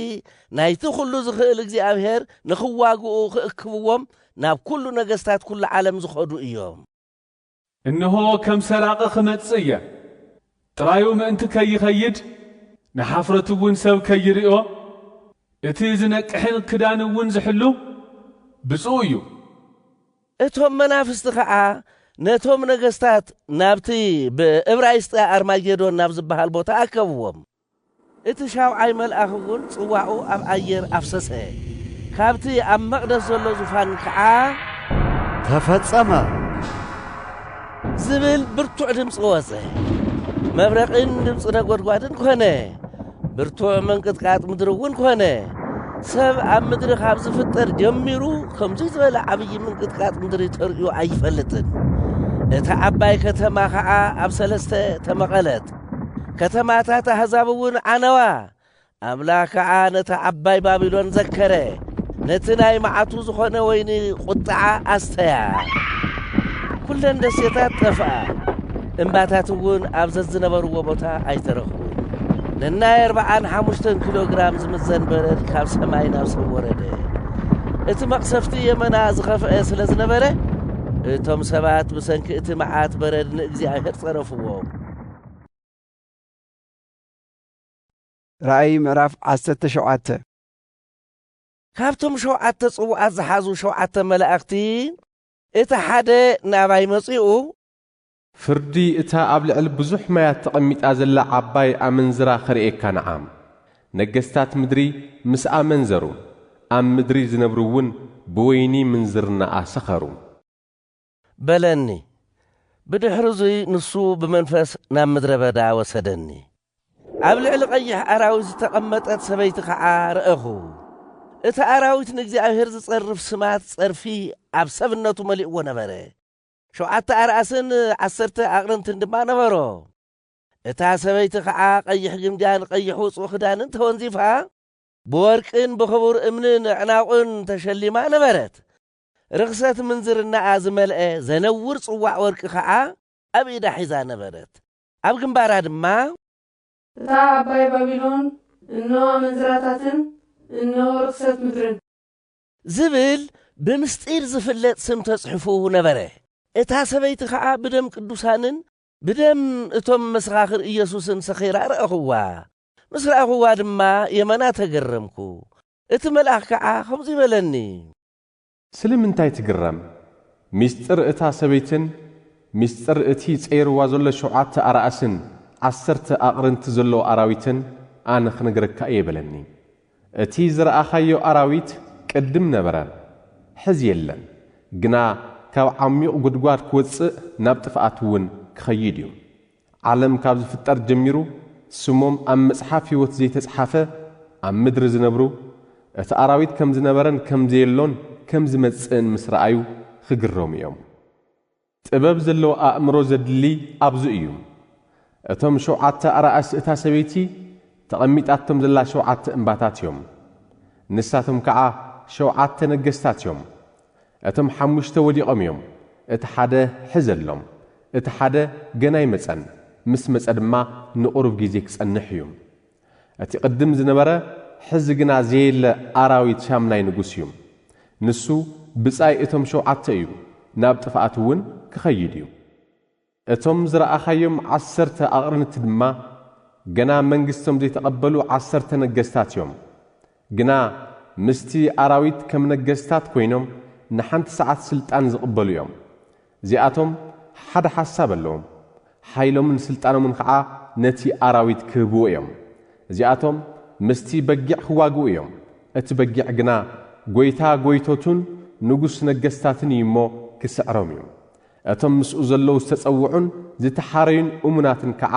ናይቲ ኩሉ ዝኽእል እግዚኣብሔር ንኽዋግኡ ክእክብዎም ናብ ኩሉ ነገስታት ኩሉ ዓለም ዝኸዱ እዮም። እንሆ ከም ሰራቒ ክመጽእ እየ። ጥራዩ ምእንቲ ከይኸይድ ንሓፍረቱ እውን ሰብ ከይርእዮ፣ እቲ ዝነቅሕን ክዳን እውን ዝሕሉ ብፁዕ እዩ። እቶም መናፍስቲ ኸዓ ነቶም ነገስታት ናብቲ ብእብራይስጢ ኣርማጌዶን ናብ ዝበሃል ቦታ ኣከብዎም። እቲ ሻውዓይ መልኣኽ እውን ጽዋኡ ኣብ ኣየር ኣፍሰሰ። ካብቲ ኣብ መቕደስ ዘሎ ዙፋን ከዓ ተፈጸመ ዝብል ብርቱዕ ድምፂ ወፀ። መብረቕን ድምፂ ነጎድጓድን ኮነ። ብርቱዕ ምንቅጥቃጥ ምድሪ እውን ኮነ። ሰብ ኣብ ምድሪ ካብ ዝፍጠር ጀሚሩ ከምዙይ ዝበለ ዓብዪ ምንቅጥቃጥ ምድሪ ተርእዩ ኣይፈልጥን። እታ ዓባይ ከተማ ኸዓ ኣብ ሰለስተ ተመቐለት። ከተማታት ኣህዛብ እውን ዓነዋ። ኣምላኽ ከዓ ነታ ዓባይ ባቢሎን ዘከረ፣ ነቲ ናይ መዓቱ ዝኾነ ወይኒ ቁጥዓ ኣስተያ። ኩለን ደሴታት ጠፍኣ፣ እምባታት እውን ኣብ ዘዝነበርዎ ቦታ ኣይተረኽቡን። ነናይ ኣርብዓን ሓሙሽተን ኪሎ ግራም ዝምዘን በረድ ካብ ሰማይ ናብ ሰብ ወረደ። እቲ መቕሰፍቲ የመና ዝኸፍአ ስለ ዝነበረ፣ እቶም ሰባት ብሰንኪ እቲ መዓት በረድ ንእግዚኣብሔር ጸረፍዎም። ራእይ ምዕራፍ ዓሰርተ ሸውዓተ። ካብቶም ሸውዓተ ጽዋዓት ዝሓዙ ሸውዓተ መላእኽቲ እቲ ሓደ ናባይ መጺኡ፣ ፍርዲ እታ ኣብ ልዕሊ ብዙሕ ማያት ተቐሚጣ ዘላ ዓባይ ኣመንዝራ ኸርእየካ ንዓ። ነገስታት ምድሪ ምስ ኣመንዘሩ፣ ኣብ ምድሪ ዝነብሩ እውን ብወይኒ ምንዝርናኣ ሰኸሩ። በለኒ። ብድሕሪ እዙይ ንሱ ብመንፈስ ናብ ምድረ በዳ ወሰደኒ። ኣብ ልዕሊ ቀይሕ ኣራዊት ዝተቐመጠት ሰበይቲ ኸዓ ረኣኹ። እቲ ኣራዊት ንእግዚኣብሔር ዝጸርፍ ስማት ጸርፊ ኣብ ሰብነቱ መሊእዎ ነበረ። ሸውዓተ ኣርኣስን ዓሰርተ ኣቕርንትን ድማ ነበሮ። እታ ሰበይቲ ኸዓ ቀይሕ ግምጃን ቀይሕ ውጹእ ክዳንን ተወንዚፋ፣ ብወርቅን ብኽቡር እምንን ኣዕናቑን ተሸሊማ ነበረት። ርኽሰት ምንዝርናኣ ዝመልአ ዘነውር ጽዋዕ ወርቂ ኸዓ ኣብ ኢዳ ሒዛ ነበረት። ኣብ ግንባራ ድማ፣ እታ ዓባይ ባቢሎን፣ እኖ ኣመንዝራታትን እኖ ርኽሰት ምድርን። ዝብል ብምስጢር ዝፍለጥ ስም ተጽሒፉ ነበረ። እታ ሰበይቲ ኸዓ ብደም ቅዱሳንን ብደም እቶም መሰኻኽር ኢየሱስን ሰኺራ ረኣኹዋ። ምስ ረኣኹዋ ድማ የመና ተገረምኩ። እቲ መልኣኽ ከዓ ከምዚ በለኒ። ስለምንታይ ትግረም? ምስጢር እታ ሰበይትን ምስጢር እቲ ጸይርዋ ዘሎ ሸውዓተ ኣርኣስን ዓሰርተ ኣቕርንቲ ዘለዎ ኣራዊትን ኣነ ክነግረካ እየ በለኒ። እቲ ዝረኣኻዮ ኣራዊት ቅድም ነበረ፣ ሕዚ የለን፣ ግና ካብ ዓሚቕ ጉድጓድ ክወጽእ ናብ ጥፍኣት እውን ክኸይድ እዩ። ዓለም ካብ ዝፍጠር ጀሚሩ ስሞም ኣብ መጽሓፍ ህይወት ዘይተጽሓፈ ኣብ ምድሪ ዝነብሩ፣ እቲ ኣራዊት ከም ዝነበረን ከም ዘየሎን ከም ዝመጽእን ምስ ረኣዩ ክግረሙ እዮም። ጥበብ ዘለዎ ኣእምሮ ዘድሊ ኣብዚ እዩ። እቶም ሸውዓተ ኣራእስ እታ ሰበይቲ ተቐሚጣቶም ዘላ ሸውዓተ እምባታት እዮም። ንሳቶም ከዓ ሸውዓተ ነገስታት እዮም። እቶም ሓሙሽተ ወዲቖም እዮም። እቲ ሓደ ሕዘሎም፣ እቲ ሓደ ገና ኣይመጸን። ምስ መጸ ድማ ንቑሩብ ግዜ ክጸንሕ እዩ። እቲ ቅድም ዝነበረ ሕዚ ግና ዘየለ ኣራዊት ሻምናይ ንጉስ እዩ። ንሱ ብጻይ እቶም ሸውዓተ እዩ፣ ናብ ጥፍኣት እውን ክኸይድ እዩ። እቶም ዝረኣኻዮም ዓሰርተ ኣቕርንቲ ድማ ገና መንግስቶም ዘይተቐበሉ ዓሰርተ ነገስታት እዮም። ግና ምስቲ ኣራዊት ከም ነገስታት ኮይኖም ንሓንቲ ሰዓት ስልጣን ዝቕበሉ እዮም። እዚኣቶም ሓደ ሓሳብ ኣለዎም። ሓይሎምን ስልጣኖምን ከዓ ነቲ ኣራዊት ክህብዎ እዮም። እዚኣቶም ምስቲ በጊዕ ክዋግኡ እዮም። እቲ በጊዕ ግና ጎይታ ጎይቶቱን ንጉስ ነገስታትን እዩ እሞ ክስዕሮም እዩ። እቶም ምስኡ ዘለዉ ዝተጸውዑን ዝተሓረዩን እሙናትን ከዓ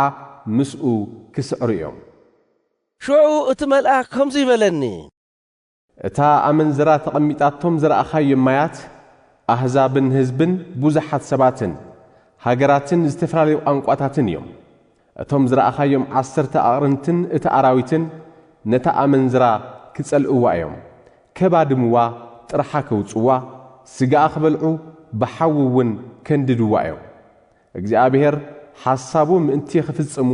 ምስኡ ክስዕሩ እዮም። ሽዑ እቲ መልኣክ ከምዚ ይበለኒ። እታ ኣመንዝራ ተቐሚጣቶም ዝረኣኻዮም ማያት፣ ኣህዛብን ህዝብን ብዙሓት ሰባትን ሃገራትን ዝተፈላለዩ ቋንቋታትን እዮም። እቶም ዝረኣኻዮም ዓሰርተ ኣቕርንትን እቲ ኣራዊትን ነታ ኣመንዝራ ክጸልእዋ እዮም። ከባድምዋ፣ ጥርሓ ከውጽዋ፣ ስጋኣ ክበልዑ፣ ብሓዊ እውን ከንድድዋ እዮም። እግዚኣብሔር ሓሳቡ ምእንቲ ክፍጽሙ፣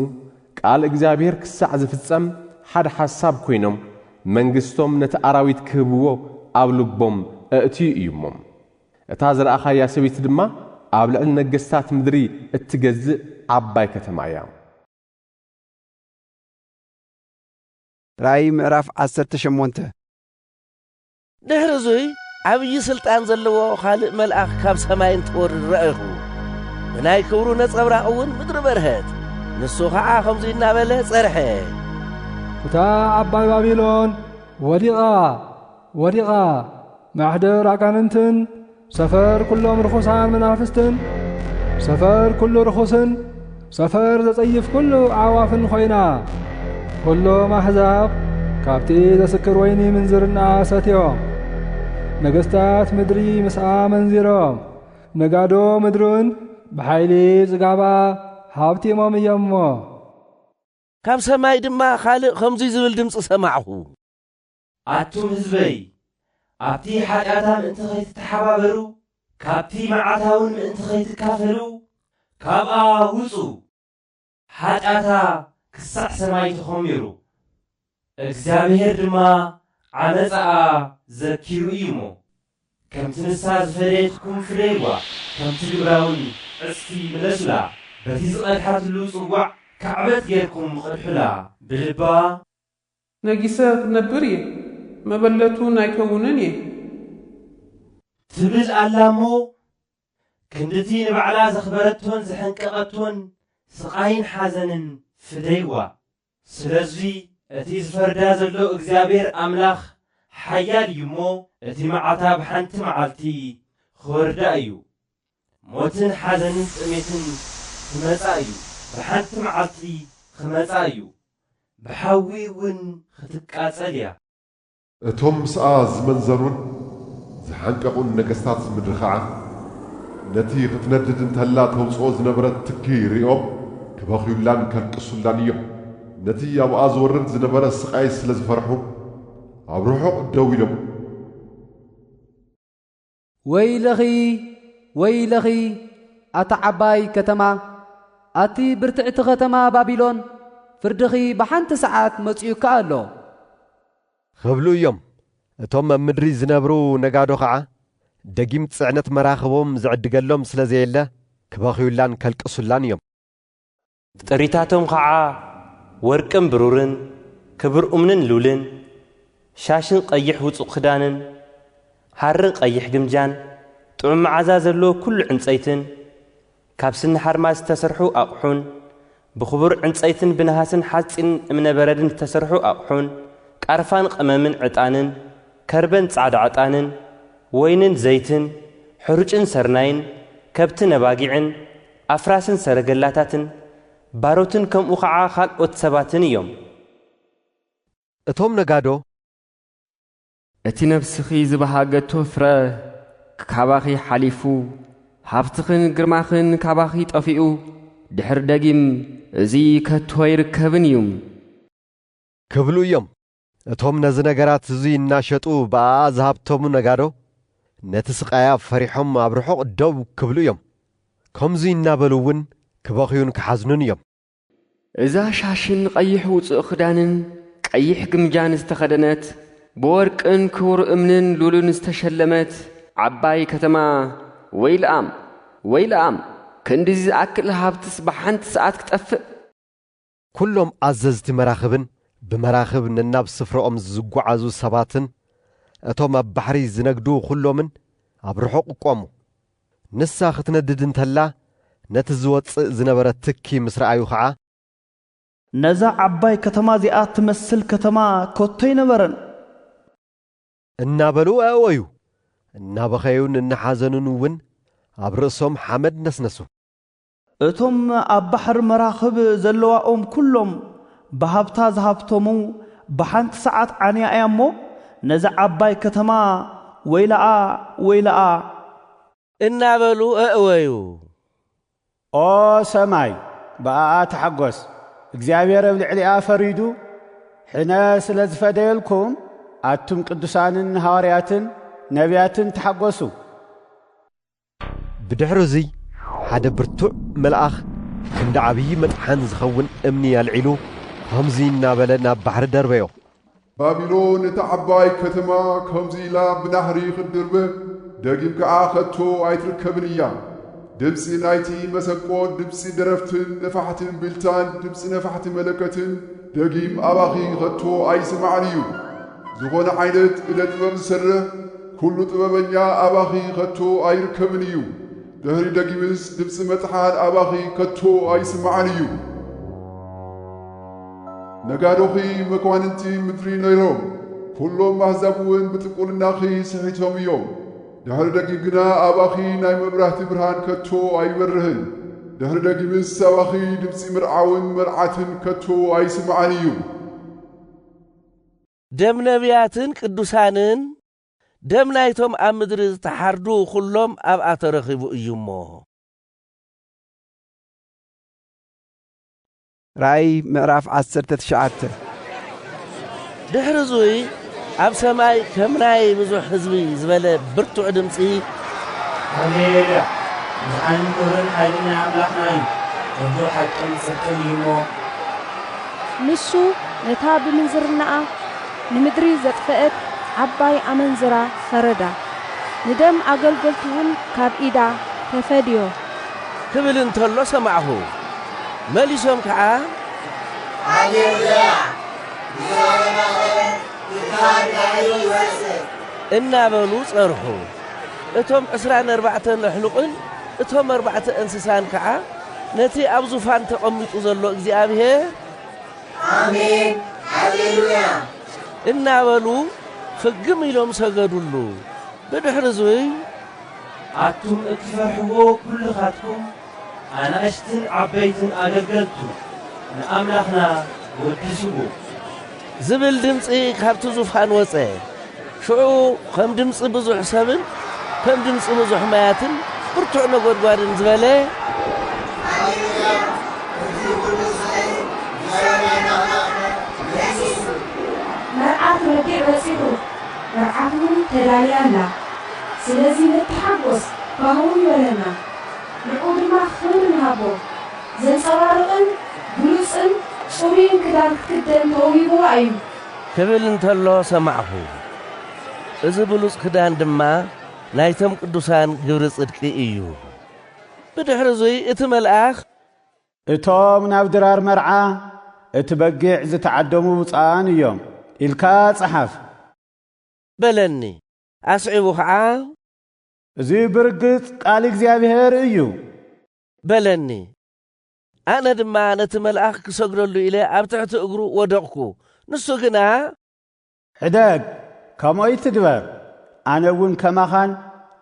ቃል እግዚኣብሔር ክሳዕ ዝፍጸም ሓደ ሓሳብ ኮይኖም፣ መንግስቶም ነቲ ኣራዊት ክህብዎ ኣብ ልቦም ኣእትዩ እዩ እሞ። እታ ዝረኣኻያ ሰበይቲ ድማ ኣብ ልዕሊ ነገስታት ምድሪ እትገዝእ ዓባይ ከተማ እያ። ራእይ ምዕራፍ ዓሰርተ ሸሞንተ። ድሕሪ እዙይ ዓብዪ ስልጣን ዘለዎ ካልእ መልኣኽ ካብ ሰማይ እንትወርድ ረኣኹ። ብናይ ክብሩ ነጸብራቕ እውን ምድሪ በርሀት። ንሱ ኸዓ ከምዙይ እናበለ ጸርሐ። እታ ዓባይ ባቢሎን ወዲቓ፣ ወዲቓ፣ ማሕደር ኣጋንንትን ሰፈር ኩሎም ርኹሳን መናፍስትን፣ ሰፈር ኩሉ ርኹስን ሰፈር ዘጸይፍ ኩሉ ኣዕዋፍን ኮይና። ኩሎም ኣሕዛብ ካብቲ ዘስክር ወይኒ ምንዝርና ሰትዮም። ነገስታት ምድሪ ምስኣ መንዚሮም። ነጋዶ ምድርን ብሓይሊ ጽጋባ ሃብቲሞም እዮምሞ። ካብ ሰማይ ድማ ካልእ ከምዙይ ዝብል ድምፂ ሰማዕኹ። ኣቱም ህዝበይ፣ ኣብቲ ሓጢኣታ ምእንቲ ኸይትተሓባበሩ፣ ካብቲ መዓታውን ምእንቲ ኸይትካፈሉ፣ ካብኣ ውጹ። ሓጢኣታ ክሳዕ ሰማይ ተኾሚሩ፣ እግዚኣብሔር ድማ ዓመፃኣ ዘኪሩ እዩ እሞ፣ ከምቲ ንሳ ዝፈደየትኩም ፍደይዋ፣ ከምቲ ግብራውን ዕጽፊ ምለሱላ። በቲ ዝቐድሓትሉ ጽዋዕ ካዕበት ጌርኩም ቕድሑላ። ብልባ ነጊሰ ክነብር እየ፣ መበለቱ ናይከውንን እየ። ትብል ኣላ እሞ፣ ክንድቲ ንባዕላ ዘኽበረቶን ዘሐንቀቐቶን ስቓይን ሓዘንን ፍደይዋ። ስለዚ እቲ ዝፈርዳ ዘሎ እግዚኣብሔር ኣምላኽ ሓያል እዩ እሞ፣ እቲ መዓታ ብሓንቲ መዓልቲ ኽወርዳ እዩ። ሞትን ሓዘንን ጥሜትን ክመጻ እዩ፣ ብሓንቲ መዓልቲ ኽመጻ እዩ፣ ብሓዊ እውን ኽትቃጸል እያ። እቶም ምስኣ ዝመንዘሩን ዝሓንቀቑን ነገስታት ምድሪ ኸዓ፣ ነቲ ኽትነድድ እንተላ ተውጽኦ ዝነበረት ትኪ ርእዮም፣ ክበኽዩላን ከልቅሱላን እዮም። ነቲ ኣብኣ ዝወርድ ዝነበረ ስቓይ ስለ ዝፈርሑ፣ ኣብ ርሑቕ ደው ኢሎም። ወይለኺ፣ ወይለኺ፣ ኣታ ዓባይ ከተማ፣ ኣቲ ብርትዕቲ ኸተማ ባቢሎን፣ ፍርድኺ ብሓንቲ ሰዓት መጺኡኪ ኣሎ። ኽብሉ እዮም። እቶም ኣብ ምድሪ ዝነብሩ ነጋዶ ኸዓ፣ ደጊም ጽዕነት መራኽቦም ዝዕድገሎም ስለ ዘየለ፣ ክበኽዩላን ከልቅሱላን እዮም። ጥሪታቶም ኸዓ ወርቅን ብሩርን፣ ክብር እምንን ሉልን፣ ሻሽን ቐይሕ ውጹእ ኽዳንን፣ ሃርን ቐይሕ ግምጃን፣ ጥዑም መዓዛ ዘለዎ ኵሉ ዕንጸይትን፣ ካብ ስኒ ሓርማዝ ዝተሰርሑ ኣቕሑን፣ ብኽቡር ዕንጸይትን ብነሃስን ሓጺን እምነ በረድን ዝተሰርሑ ኣቕሑን፣ ቃርፋን ቐመምን ዕጣንን፣ ከርበን ጻዕዳ ዕጣንን፣ ወይንን ዘይትን፣ ሕሩጭን ሰርናይን፣ ከብትን ኣባጊዕን፣ ኣፍራስን ሰረገላታትን፣ ባሮትን ከምኡ ኸዓ ኻልኦት ሰባትን እዮም። እቶም ነጋዶ፣ እቲ ነፍስኺ ዝበሃገቶ ፍረ ካባኺ ሓሊፉ፣ ሃብትኽን ግርማኽን ካባኺ ጠፊኡ፣ ድሕሪ ደጊም እዚ ከቶ ኣይርከብን እዩ። ክብሉ እዮም። እቶም ነዚ ነገራት እዙይ እናሸጡ ብኣኣ ዝሃብተሙ ነጋዶ፣ ነቲ ስቓያ ፈሪሖም ኣብ ርሑቕ ደው ክብሉ እዮም። ከምዙይ እናበሉ እውን ክበኽዩን ክሓዝኑን እዮም። እዛ ሻሽን ቐይሕ ውጹእ ኽዳንን ቀይሕ ግምጃን ዝተኸደነት፣ ብወርቅን ክቡር እምንን ሉልን ዝተሸለመት ዓባይ ከተማ፣ ወይልኣም፣ ወይልኣም፣ ክንድዚ ዝኣክል ሃብትስ ብሓንቲ ሰዓት ክጠፍእ? ኵሎም ኣዘዝቲ መራኽብን ብመራኽብ ነናብ ስፍራኦም ዝጓዓዙ ሰባትን እቶም ኣብ ባሕሪ ዝነግዱ ኹሎምን ኣብ ርሑቕ ቆሙ። ንሳ ኽትነድድ እንተላ፣ ነቲ ዝወጽእ ዝነበረ ትኪ ምስ ረኣዩ ኸዓ፣ ነዛ ዓባይ ከተማ እዚኣ ትመስል ከተማ ከቶ ኣይነበረን። እናበሉ ኣእወዩ። እናበኸዩን እናሓዘኑን እውን ኣብ ርእሶም ሓመድ ነስነሱ። እቶም ኣብ ባሕሪ መራኽብ ዘለዋኦም ኩሎም ብሃብታ ዝሃብተሙ ብሓንቲ ሰዓት ዓንያ እያ እሞ ነዛ ዓባይ ከተማ ወይለኣ ወይለኣ እናበሉ ኣእወዩ። ኦ ሰማይ ብኣኣ ተሓጎስ፣ እግዚኣብሔር ኣብ ልዕሊኣ ፈሪዱ ሕነ ስለ ዝፈደየልኩም ኣቱም ቅዱሳንን ሃዋርያትን ነቢያትን ተሓጎሱ። ብድሕሪ እዙይ ሓደ ብርቱዕ መልኣኽ ክንዲ ዓብዪ መጥሓን ዝኸውን እምኒ ኣልዒሉ ኸምዙይ እናበለ ናብ ባሕሪ ደርበዮ። ባቢሎን እታ ዓባይ ከተማ ከምዚ ኢላ ብናህሪ ኽትድርበ፣ ደጊም ከኣ ኸቶ ኣይትርከብን እያ። ድምጺ ናይቲ መሰንቆ፣ ድምጺ ደረፍትን ነፋሕቲ እምቢልታን፣ ድምጺ ነፋሕቲ መለከትን ደጊም ኣባኺ ኸቶ ኣይስማዕን እዩ። ዝኾነ ዓይነት እደ ጥበብ ዝሰርሕ ኩሉ ጥበበኛ ኣባኺ ኸቶ ኣይርከብን እዩ። ድሕሪ ደጊምስ ድምጺ መጥሓን ኣባኺ ከቶ ኣይስማዕን እዩ። ነጋዶኺ መኳንንቲ ምድሪ ነይሮም፣ ኵሎም ኣህዛብ እውን ብጥንቁልናኺ ስሒቶም እዮም። ድሕሪ ደጊም ግና ኣባኺ ናይ መብራህቲ ብርሃን ከቶ ኣይበርህን። ድሕሪ ደጊምስ ኣባኺ ድምጺ ምርዓውን መርዓትን ከቶ ኣይስማዕን እዩ። ደም ነቢያትን ቅዱሳንን ደም ናይቶም ኣብ ምድሪ ዝተሓርዱ ኹሎም ኣብኣ ተረኺቡ እዩ እሞ። ራእይ ምዕራፍ ዓሰርተ ትሽዓተ። ድሕሪ እዙይ ኣብ ሰማይ ከም ናይ ብዙሕ ህዝቢ ዝበለ ብርቱዕ ድምፂ፣ ሃሌሉያ! ምስጋናን ክብርን ሓይልን ናይ ኣምላኽና እዩ፣ እርዱእ ሓቅን ጽድቅን እዩ እሞ። ንሱ ነታ ብምንዝርናኣ ንምድሪ ዘጥፈአት ዓባይ ኣመንዝራ ፈረዳ፣ ንደም ኣገልገልቱውን ካብ ኢዳ ተፈድዮ። ክብል እንተሎ ሰማዕኹ። መሊሶም ከዓ፣ ሃሌሉያ! እናበሉ ጸርሑ። እቶም ዕስራን ኣርባዕተን ኣሕሉቕን እቶም ኣርባዕተ እንስሳን ከኣ ነቲ ኣብ ዙፋን ተቐሚጡ ዘሎ እግዚኣብሔር ኣሜን፣ ሃሌሉያ። እናበሉ ፍግም ኢሎም ሰገዱሉ። ብድሕሪ እዙይ ኣቱም እትፈርሕዎ ኩልኻትኩም ኣናእሽትን ዓበይትን ኣገልገልቱ ንኣምላኽና ወድስዎ። ዝብል ድምፂ ካብቲ ዙፋን ወፀ። ሽዑ ከም ድምፂ ብዙሕ ሰብን ከም ድምፂ ብዙሕ ማያትን ብርቱዕ ነጎድጓድን ዝበለ መርዓት ረዲዕ በጺሑ፣ መርዓት እውን ተዳልያ ኣላ። ስለዚ ንተሓጎስ፣ ባህኡ ይበለና፣ ንዕኡ ድማ ክብሪ ንሃቦ። ዘንጸባርቕን ብሉጽን ጽሩይን ክዳን ክትክደን ተወሂብዋ እዩ። ክብል እንተሎ ሰማዕኹ። እዚ ብሉጽ ክዳን ድማ ናይቶም ቅዱሳን ግብሪ ጽድቂ እዩ። ብድሕሪ እዙይ እቲ መልኣኽ፣ እቶም ናብ ድራር መርዓ እቲ በጊዕ ዝተዓደሙ ብፁዓን እዮም ኢልካ ጸሓፍ። በለኒ። ኣስዒቡ ኸዓ፣ እዚ ብርግጽ ቃል እግዚኣብሔር እዩ። በለኒ። ኣነ ድማ ነቲ መልኣኽ ክሰግደሉ ኢለ ኣብ ትሕቲ እግሩ ወደቕኩ። ንሱ ግና፣ ሕደግ፣ ከምኡ ኣይትግበር። ኣነ እውን ከማኻን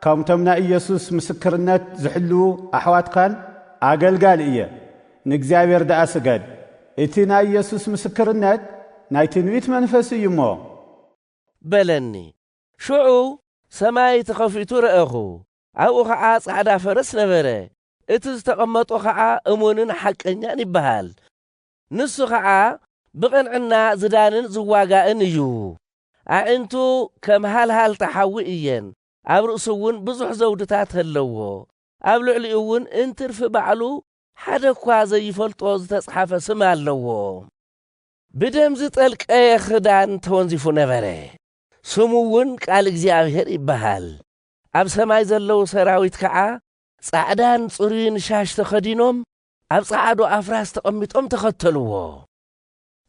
ከምቶም ናይ ኢየሱስ ምስክርነት ዝሕልዉ ኣሕዋትካን ኣገልጋሊ እየ። ንእግዚኣብሔር ደኣ ስገድ። እቲ ናይ ኢየሱስ ምስክርነት ናይ ትንቢት መንፈስ እዩ እሞ። በለኒ። ሽዑ ሰማይ ተኸፊቱ ረኣኹ፣ ኣብኡ ኸዓ ጻዕዳ ፈረስ ነበረ። እቲ ዝተቐመጦ ኸዓ እሙንን ሓቀኛን ይበሃል። ንሱ ኸዓ ብቕንዕና ዝዳንን ዝዋጋእን እዩ። ኣዒንቱ ከም ሃልሃልታ ሓዊ እየን፣ ኣብ ርእሱ እውን ብዙሕ ዘውድታት ኣለዎ። ኣብ ልዕሊኡ እውን እንትርፊ ባዕሉ ሓደ እኳ ዘይፈልጦ ዝተጽሓፈ ስም ኣለዎ። ብደም ዝጠልቀየ ኽዳን ተወንዚፉ ነበረ። ስሙ እውን ቃል እግዚኣብሔር ይበሃል። ኣብ ሰማይ ዘለዉ ሰራዊት ከዓ ጻዕዳን ጽሩይን ሻሽ ተኸዲኖም ኣብ ጸዓዱ ኣፍራስ ተቐሚጦም ተኸተልዎ።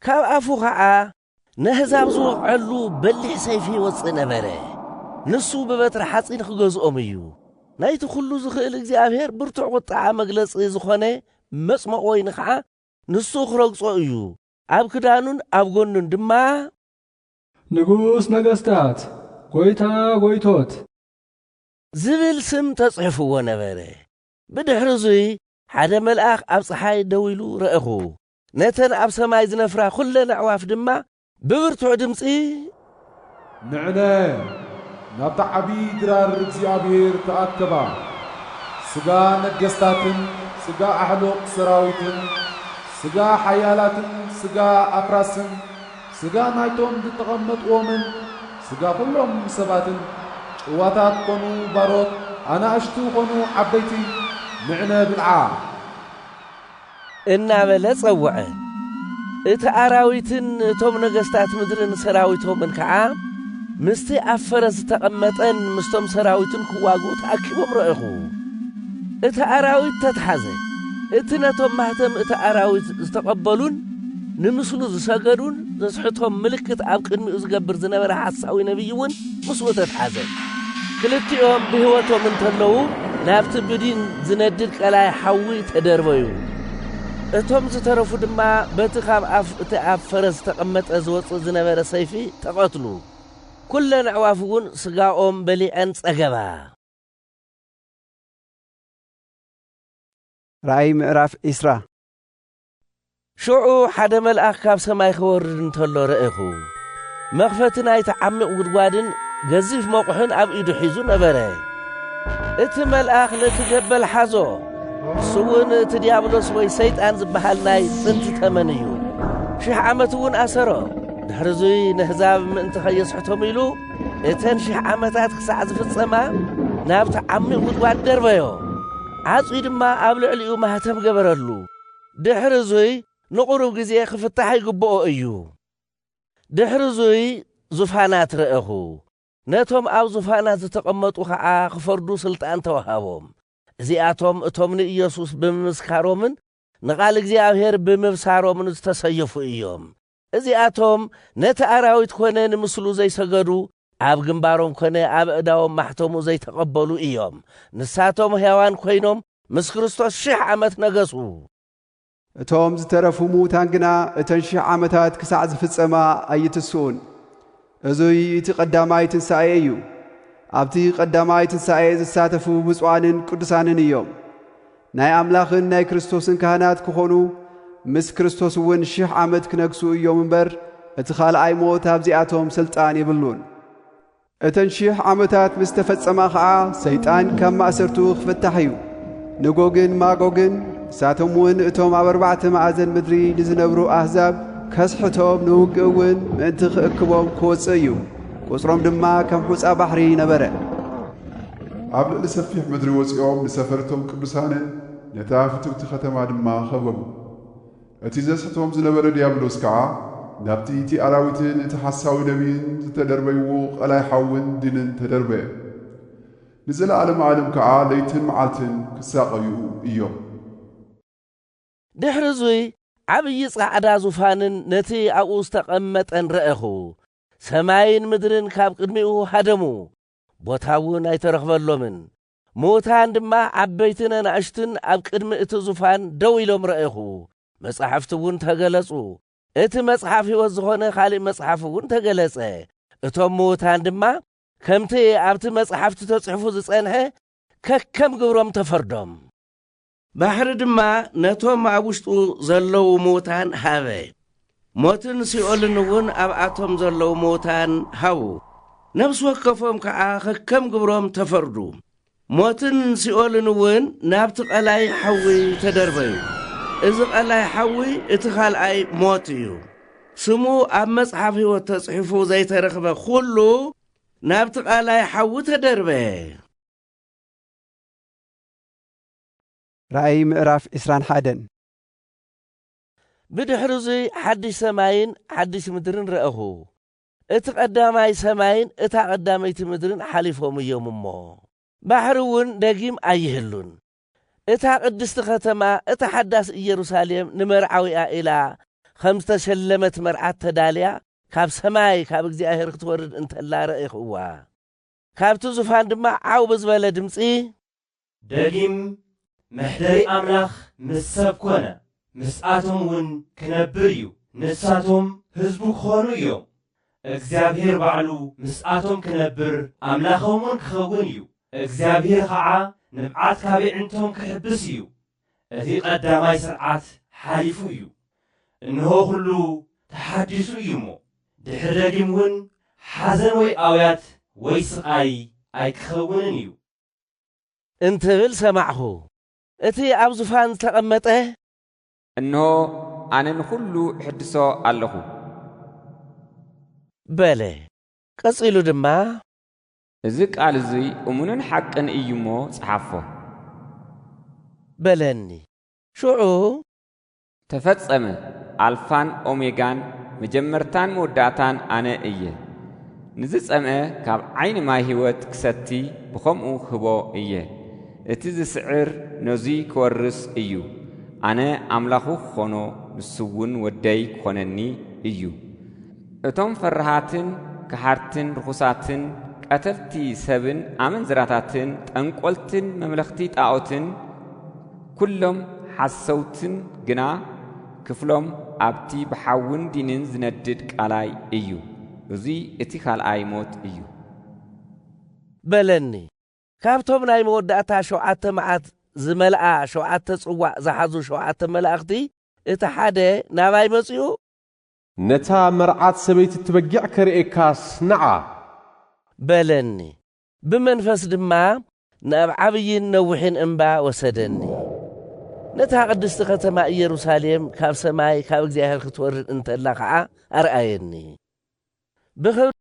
ካብ ኣፉ ኸዓ ነህዛብ ዝወቕዐሉ በሊሕ ሰይፊ ይወፅእ ነበረ። ንሱ ብበትሪ ሓፂን ክገዝኦም እዩ። ናይቲ ኩሉ ዝኽእል እግዚኣብሔር ብርቱዕ ቁጥዓ መግለፂ ዝኾነ መፅመቕ ወይኒ ኸዓ ንሱ ክረግጾ እዩ። ኣብ ክዳኑን ኣብ ጎኑን ድማ ንጉስ ነገስታት፣ ጎይታ ጎይቶት፣ ዝብል ስም ተጽሒፍዎ ነበረ። ብድሕሪ እዙይ ሓደ መልኣኽ ኣብ ጸሓይ ደው ኢሉ ረእኹ። ነተን ኣብ ሰማይ ዝነፍራ ኹለን ኣዕዋፍ ድማ ብብርቱዕ ድምጺ፣ ንዕነ ናብታ ዓቢ ድራር እግዚኣብሔር ተኣከባ። ስጋ ነገስታትን ስጋ ኣሕሉቕ ሰራዊትን ስጋ ሓያላትን ስጋ ኣፍራስን ስጋ ናይቶም ዝተቐመጥዎምን ስጋ ኹሎም ሰባትን፣ ጭዋታት ኮኑ ባሮት፣ ኣናእሽቱ ኾኑ ዓበይቲ፣ ንዕነ ብልዓ። እናበለ ጸውዐ። እቲ ኣራዊትን እቶም ነገስታት ምድርን ሰራዊቶምን ከኣ ምስቲ ኣብ ፈረስ ዝተቐመጠን ምስቶም ሰራዊቱን ክዋግኡ ተኣኪቦም ረእኹ። እቲ ኣራዊት ተትሓዘ። እቲ ነቶም ማህተም እቲ ኣራዊት ዝተቐበሉን ንምስሉ ዝሰገዱን ዘስሕቶም ምልክት ኣብ ቅድሚኡ ዝገብር ዝነበረ ሓሳዊ ነቢይ እውን ምስኡ ተትሓዘ። ክልቲኦም ብህይወቶም እንተለዉ ናብቲ ብዲን ዝነድድ ቀላይ ሓዊ ተደርበዩ። እቶም ዝተረፉ ድማ በቲ ካብ ኣፍ እቲ ኣብ ፈረስ ዝተቐመጠ ዝወጽእ ዝነበረ ሰይፊ ተቐትሉ። ኩለን ኣዕዋፍ እውን ስጋኦም በሊዐን ጸገባ። ራእይ ምዕራፍ ዒስራ። ሽዑ ሓደ መልኣኽ ካብ ሰማይ ክወርድ እንተሎ ረእኹ። መኽፈቲ ናይቲ ዓሚቕ ጉድጓድን ገዚፍ መቑሕን ኣብ ኢዱ ሒዙ ነበረ። እቲ መልኣኽ ነቲ ገበል ሓዞ። ንሱ እውን እቲ ዲያብሎስ ወይ ሰይጣን ዝበሃል ናይ ጥንቲ ተመን እዩ። ሽሕ ዓመት እውን ኣሰሮ። ድሕሪ እዙይ ነህዛብ ምእንቲ ኸየስሕቶም ኢሉ እተን ሽሕ ዓመታት ክሳዕ ዝፍጸማ ናብቲ ዓሚቕ ጉድጓድ ደርበዮ። ዓጽዩ ድማ ኣብ ልዕሊኡ ማህተም ገበረሉ። ድሕሪ እዙይ ንቑሩብ ግዜ ክፍታሕ ይግብኦ እዩ። ድሕሪ እዙይ ዙፋናት ረእኹ። ነቶም ኣብ ዙፋናት ዝተቐመጡ ኸዓ ክፈርዱ ስልጣን ተዋሃቦም። እዚኣቶም እቶም ንኢየሱስ ብምምስካሮምን ንቓል እግዚኣብሔር ብምብሳሮምን ዝተሰየፉ እዮም። እዚኣቶም ነቲ ኣራዊት ኮነ ንምስሉ ዘይሰገዱ፣ ኣብ ግንባሮም ኮነ ኣብ ኣእዳዎም ማሕተሙ ዘይተቐበሉ እዮም። ንሳቶም ሕያዋን ኮይኖም ምስ ክርስቶስ ሽሕ ዓመት ነገሱ። እቶም ዝተረፉ ምዉታን ግና እተን ሽሕ ዓመታት ክሳዕ ዝፍጸማ ኣይትስኡን። እዙይ እቲ ቀዳማይ ትንሳኤ እዩ። ኣብቲ ቀዳማይ ትንሳኤ ዝሳተፉ ብፁዓንን ቅዱሳንን እዮም። ናይ ኣምላኽን ናይ ክርስቶስን ካህናት ክኾኑ፣ ምስ ክርስቶስ እውን ሽሕ ዓመት ክነግሱ እዮም እምበር፣ እቲ ኻልኣይ ሞት ኣብዚኣቶም ሥልጣን የብሉን። እተን ሽሕ ዓመታት ምስ ተፈጸማ ኸዓ፣ ሰይጣን ካብ ማእሰርቱ ክፍታሕ እዩ። ንጎግን ማጎግን፣ ንሳቶም እውን እቶም ኣብ ኣርባዕተ መኣዘን ምድሪ ንዝነብሩ ኣህዛብ ከስሕቶም፣ ንውግእ እውን ምእንቲ ክእክቦም ክወጽእ እዩ። ቁጽሮም ድማ ከም ሑጻ ባሕሪ ነበረ። ኣብ ልዕሊ ሰፊሕ ምድሪ ወጺኦም ንሰፈርቶም ቅዱሳንን ነታ ፍትውቲ ከተማ ድማ ኸበቡ። እቲ ዘስሕቶም ዝነበረ ዲያብሎስ ከኣ ናብቲ እቲ ኣራዊትን እቲ ሓሳዊ ነቢይን ዝተደርበይዎ ቐላይ ሓውን ዲንን ተደርበየ። ንዘለኣለመ ዓለም ከኣ ለይትን መዓልትን ክሳቐዩ እዮም። ድሕሪ እዙይ ዓብዪ ጻዕዳ ዙፋንን ነቲ ኣብኡ ዝተቐመጠን ረኣኹ። ሰማይን ምድርን ካብ ቅድሚኡ ሃደሙ፣ ቦታ እውን ኣይተረኽበሎምን። ምዉታን ድማ ዓበይትን ኣናእሽትን ኣብ ቅድሚ እቲ ዙፋን ደው ኢሎም ረኣኹ። መጻሕፍቲ እውን ተገለጹ። እቲ መጽሓፍ ህይወት ዝኾነ ካልእ መጽሓፍ እውን ተገለጸ። እቶም ምዉታን ድማ ከምቲ ኣብቲ መጽሓፍቲ ተጽሒፉ ዝጸንሐ ከከም ግብሮም ተፈርዶም። ባሕሪ ድማ ነቶም ኣብ ውሽጡ ዘለዉ ምዉታን ሃበ። ሞትን ሲኦልን እውን ኣብኣቶም ዘለዉ ምዉታን ሃቡ። ነፍሲ ወከፎም ከኣ ከከም ግብሮም ተፈርዱ። ሞትን ሲኦልን እውን ናብቲ ቐላይ ሓዊ ተደርበዩ። እዚ ቐላይ ሓዊ እቲ ኻልኣይ ሞት እዩ። ስሙ ኣብ መጽሓፍ ህይወት ተጽሒፉ ዘይተረኽበ ኹሉ ናብቲ ቐላይ ሓዊ ተደርበየ። ራእይ ምዕራፍ ዕስራን ሓደን። ብድሕሪ እዙይ ሓድሽ ሰማይን ሓድሽ ምድርን ረኣኹ። እቲ ቐዳማይ ሰማይን እታ ቐዳመይቲ ምድርን ሓሊፎም እዮም እሞ፣ ባሕሪ እውን ደጊም ኣይህሉን። እታ ቅድስቲ ኸተማ፣ እታ ሓዳስ ኢየሩሳሌም ንመርዓዊኣ ኢላ ኸም ዝተሸለመት መርዓት ተዳልያ ካብ ሰማይ ካብ እግዚኣብሔር ክትወርድ እንተላ ረእኽዋ። ካብቲ ዙፋን ድማ ዓው ብዝበለ ድምፂ፣ ደጊም መሕደሪ ኣምላኽ ምስ ሰብ ኮነ፣ ምስኣቶም እውን ክነብር እዩ። ንሳቶም ህዝቡ ክኾኑ እዮም። እግዚኣብሔር ባዕሉ ምስኣቶም ክነብር ኣምላኾም እውን ክኸውን እዩ። እግዚኣብሔር ኸዓ ንብዓት ካብ የዕንቶም ክሕብስ እዩ። እቲ ቐዳማይ ስርዓት ሓሊፉ እዩ። እንሆ ኹሉ ተሓዲሱ እዩ እሞ፣ ድሕሪ ደጊም እውን ሓዘን ወይ ኣውያት ወይ ስቓይ ኣይክኸውንን እዩ። እንትብል ሰማዕኹ። እቲ ኣብ ዙፋን ዝተቐመጠ፣ እንሆ፣ ኣነ ንኹሉ እሕድሶ ኣለኹ። በለ። ቀጺሉ ድማ፣ እዚ ቃል እዙይ እሙንን ሓቅን እዩ እሞ ጸሓፎ። በለኒ። ሽዑ፣ ተፈጸመ። ኣልፋን ኦሜጋን፣ መጀመርታን መወዳእታን ኣነ እየ። ንዝጸምአ ካብ ዓይኒ ማይ ህይወት ክሰቲ ብኸምኡ ክህቦ እየ። እቲ ዝስዕር ነዙይ ክወርስ እዩ። ኣነ ኣምላኹ ክኾኖ፣ ንሱውን ወደይ ክኾነኒ እዩ። እቶም ፈራሃትን ከሓድትን ርኹሳትን ቀተልቲ ሰብን ኣመንዝራታትን ጠንቆልትን መምለኽቲ ጣኦትን ኩሎም ሓሰውትን ግና ክፍሎም ኣብቲ ብሓውን ዲንን ዝነድድ ቃላይ እዩ። እዙይ እቲ ካልኣይ ሞት እዩ። በለኒ። ካብቶም ናይ መወዳእታ ሸውዓተ መዓት ዝመልኣ ሸውዓተ ጽዋዕ ዝሓዙ ሸውዓተ መላእኽቲ እቲ ሓደ ናባይ መጺኡ፣ ነታ መርዓት ሰበይቲ እትበጊዕ ከርእየካስ ንዓ። በለኒ። ብመንፈስ ድማ ናብ ዓብይን ነዊሕን እምባ ወሰደኒ። ነታ ቅድስቲ ከተማ ኢየሩሳሌም ካብ ሰማይ ካብ እግዚኣብሔር ክትወርድ እንተላ ኸዓ ኣርኣየኒ። ብኽብሪ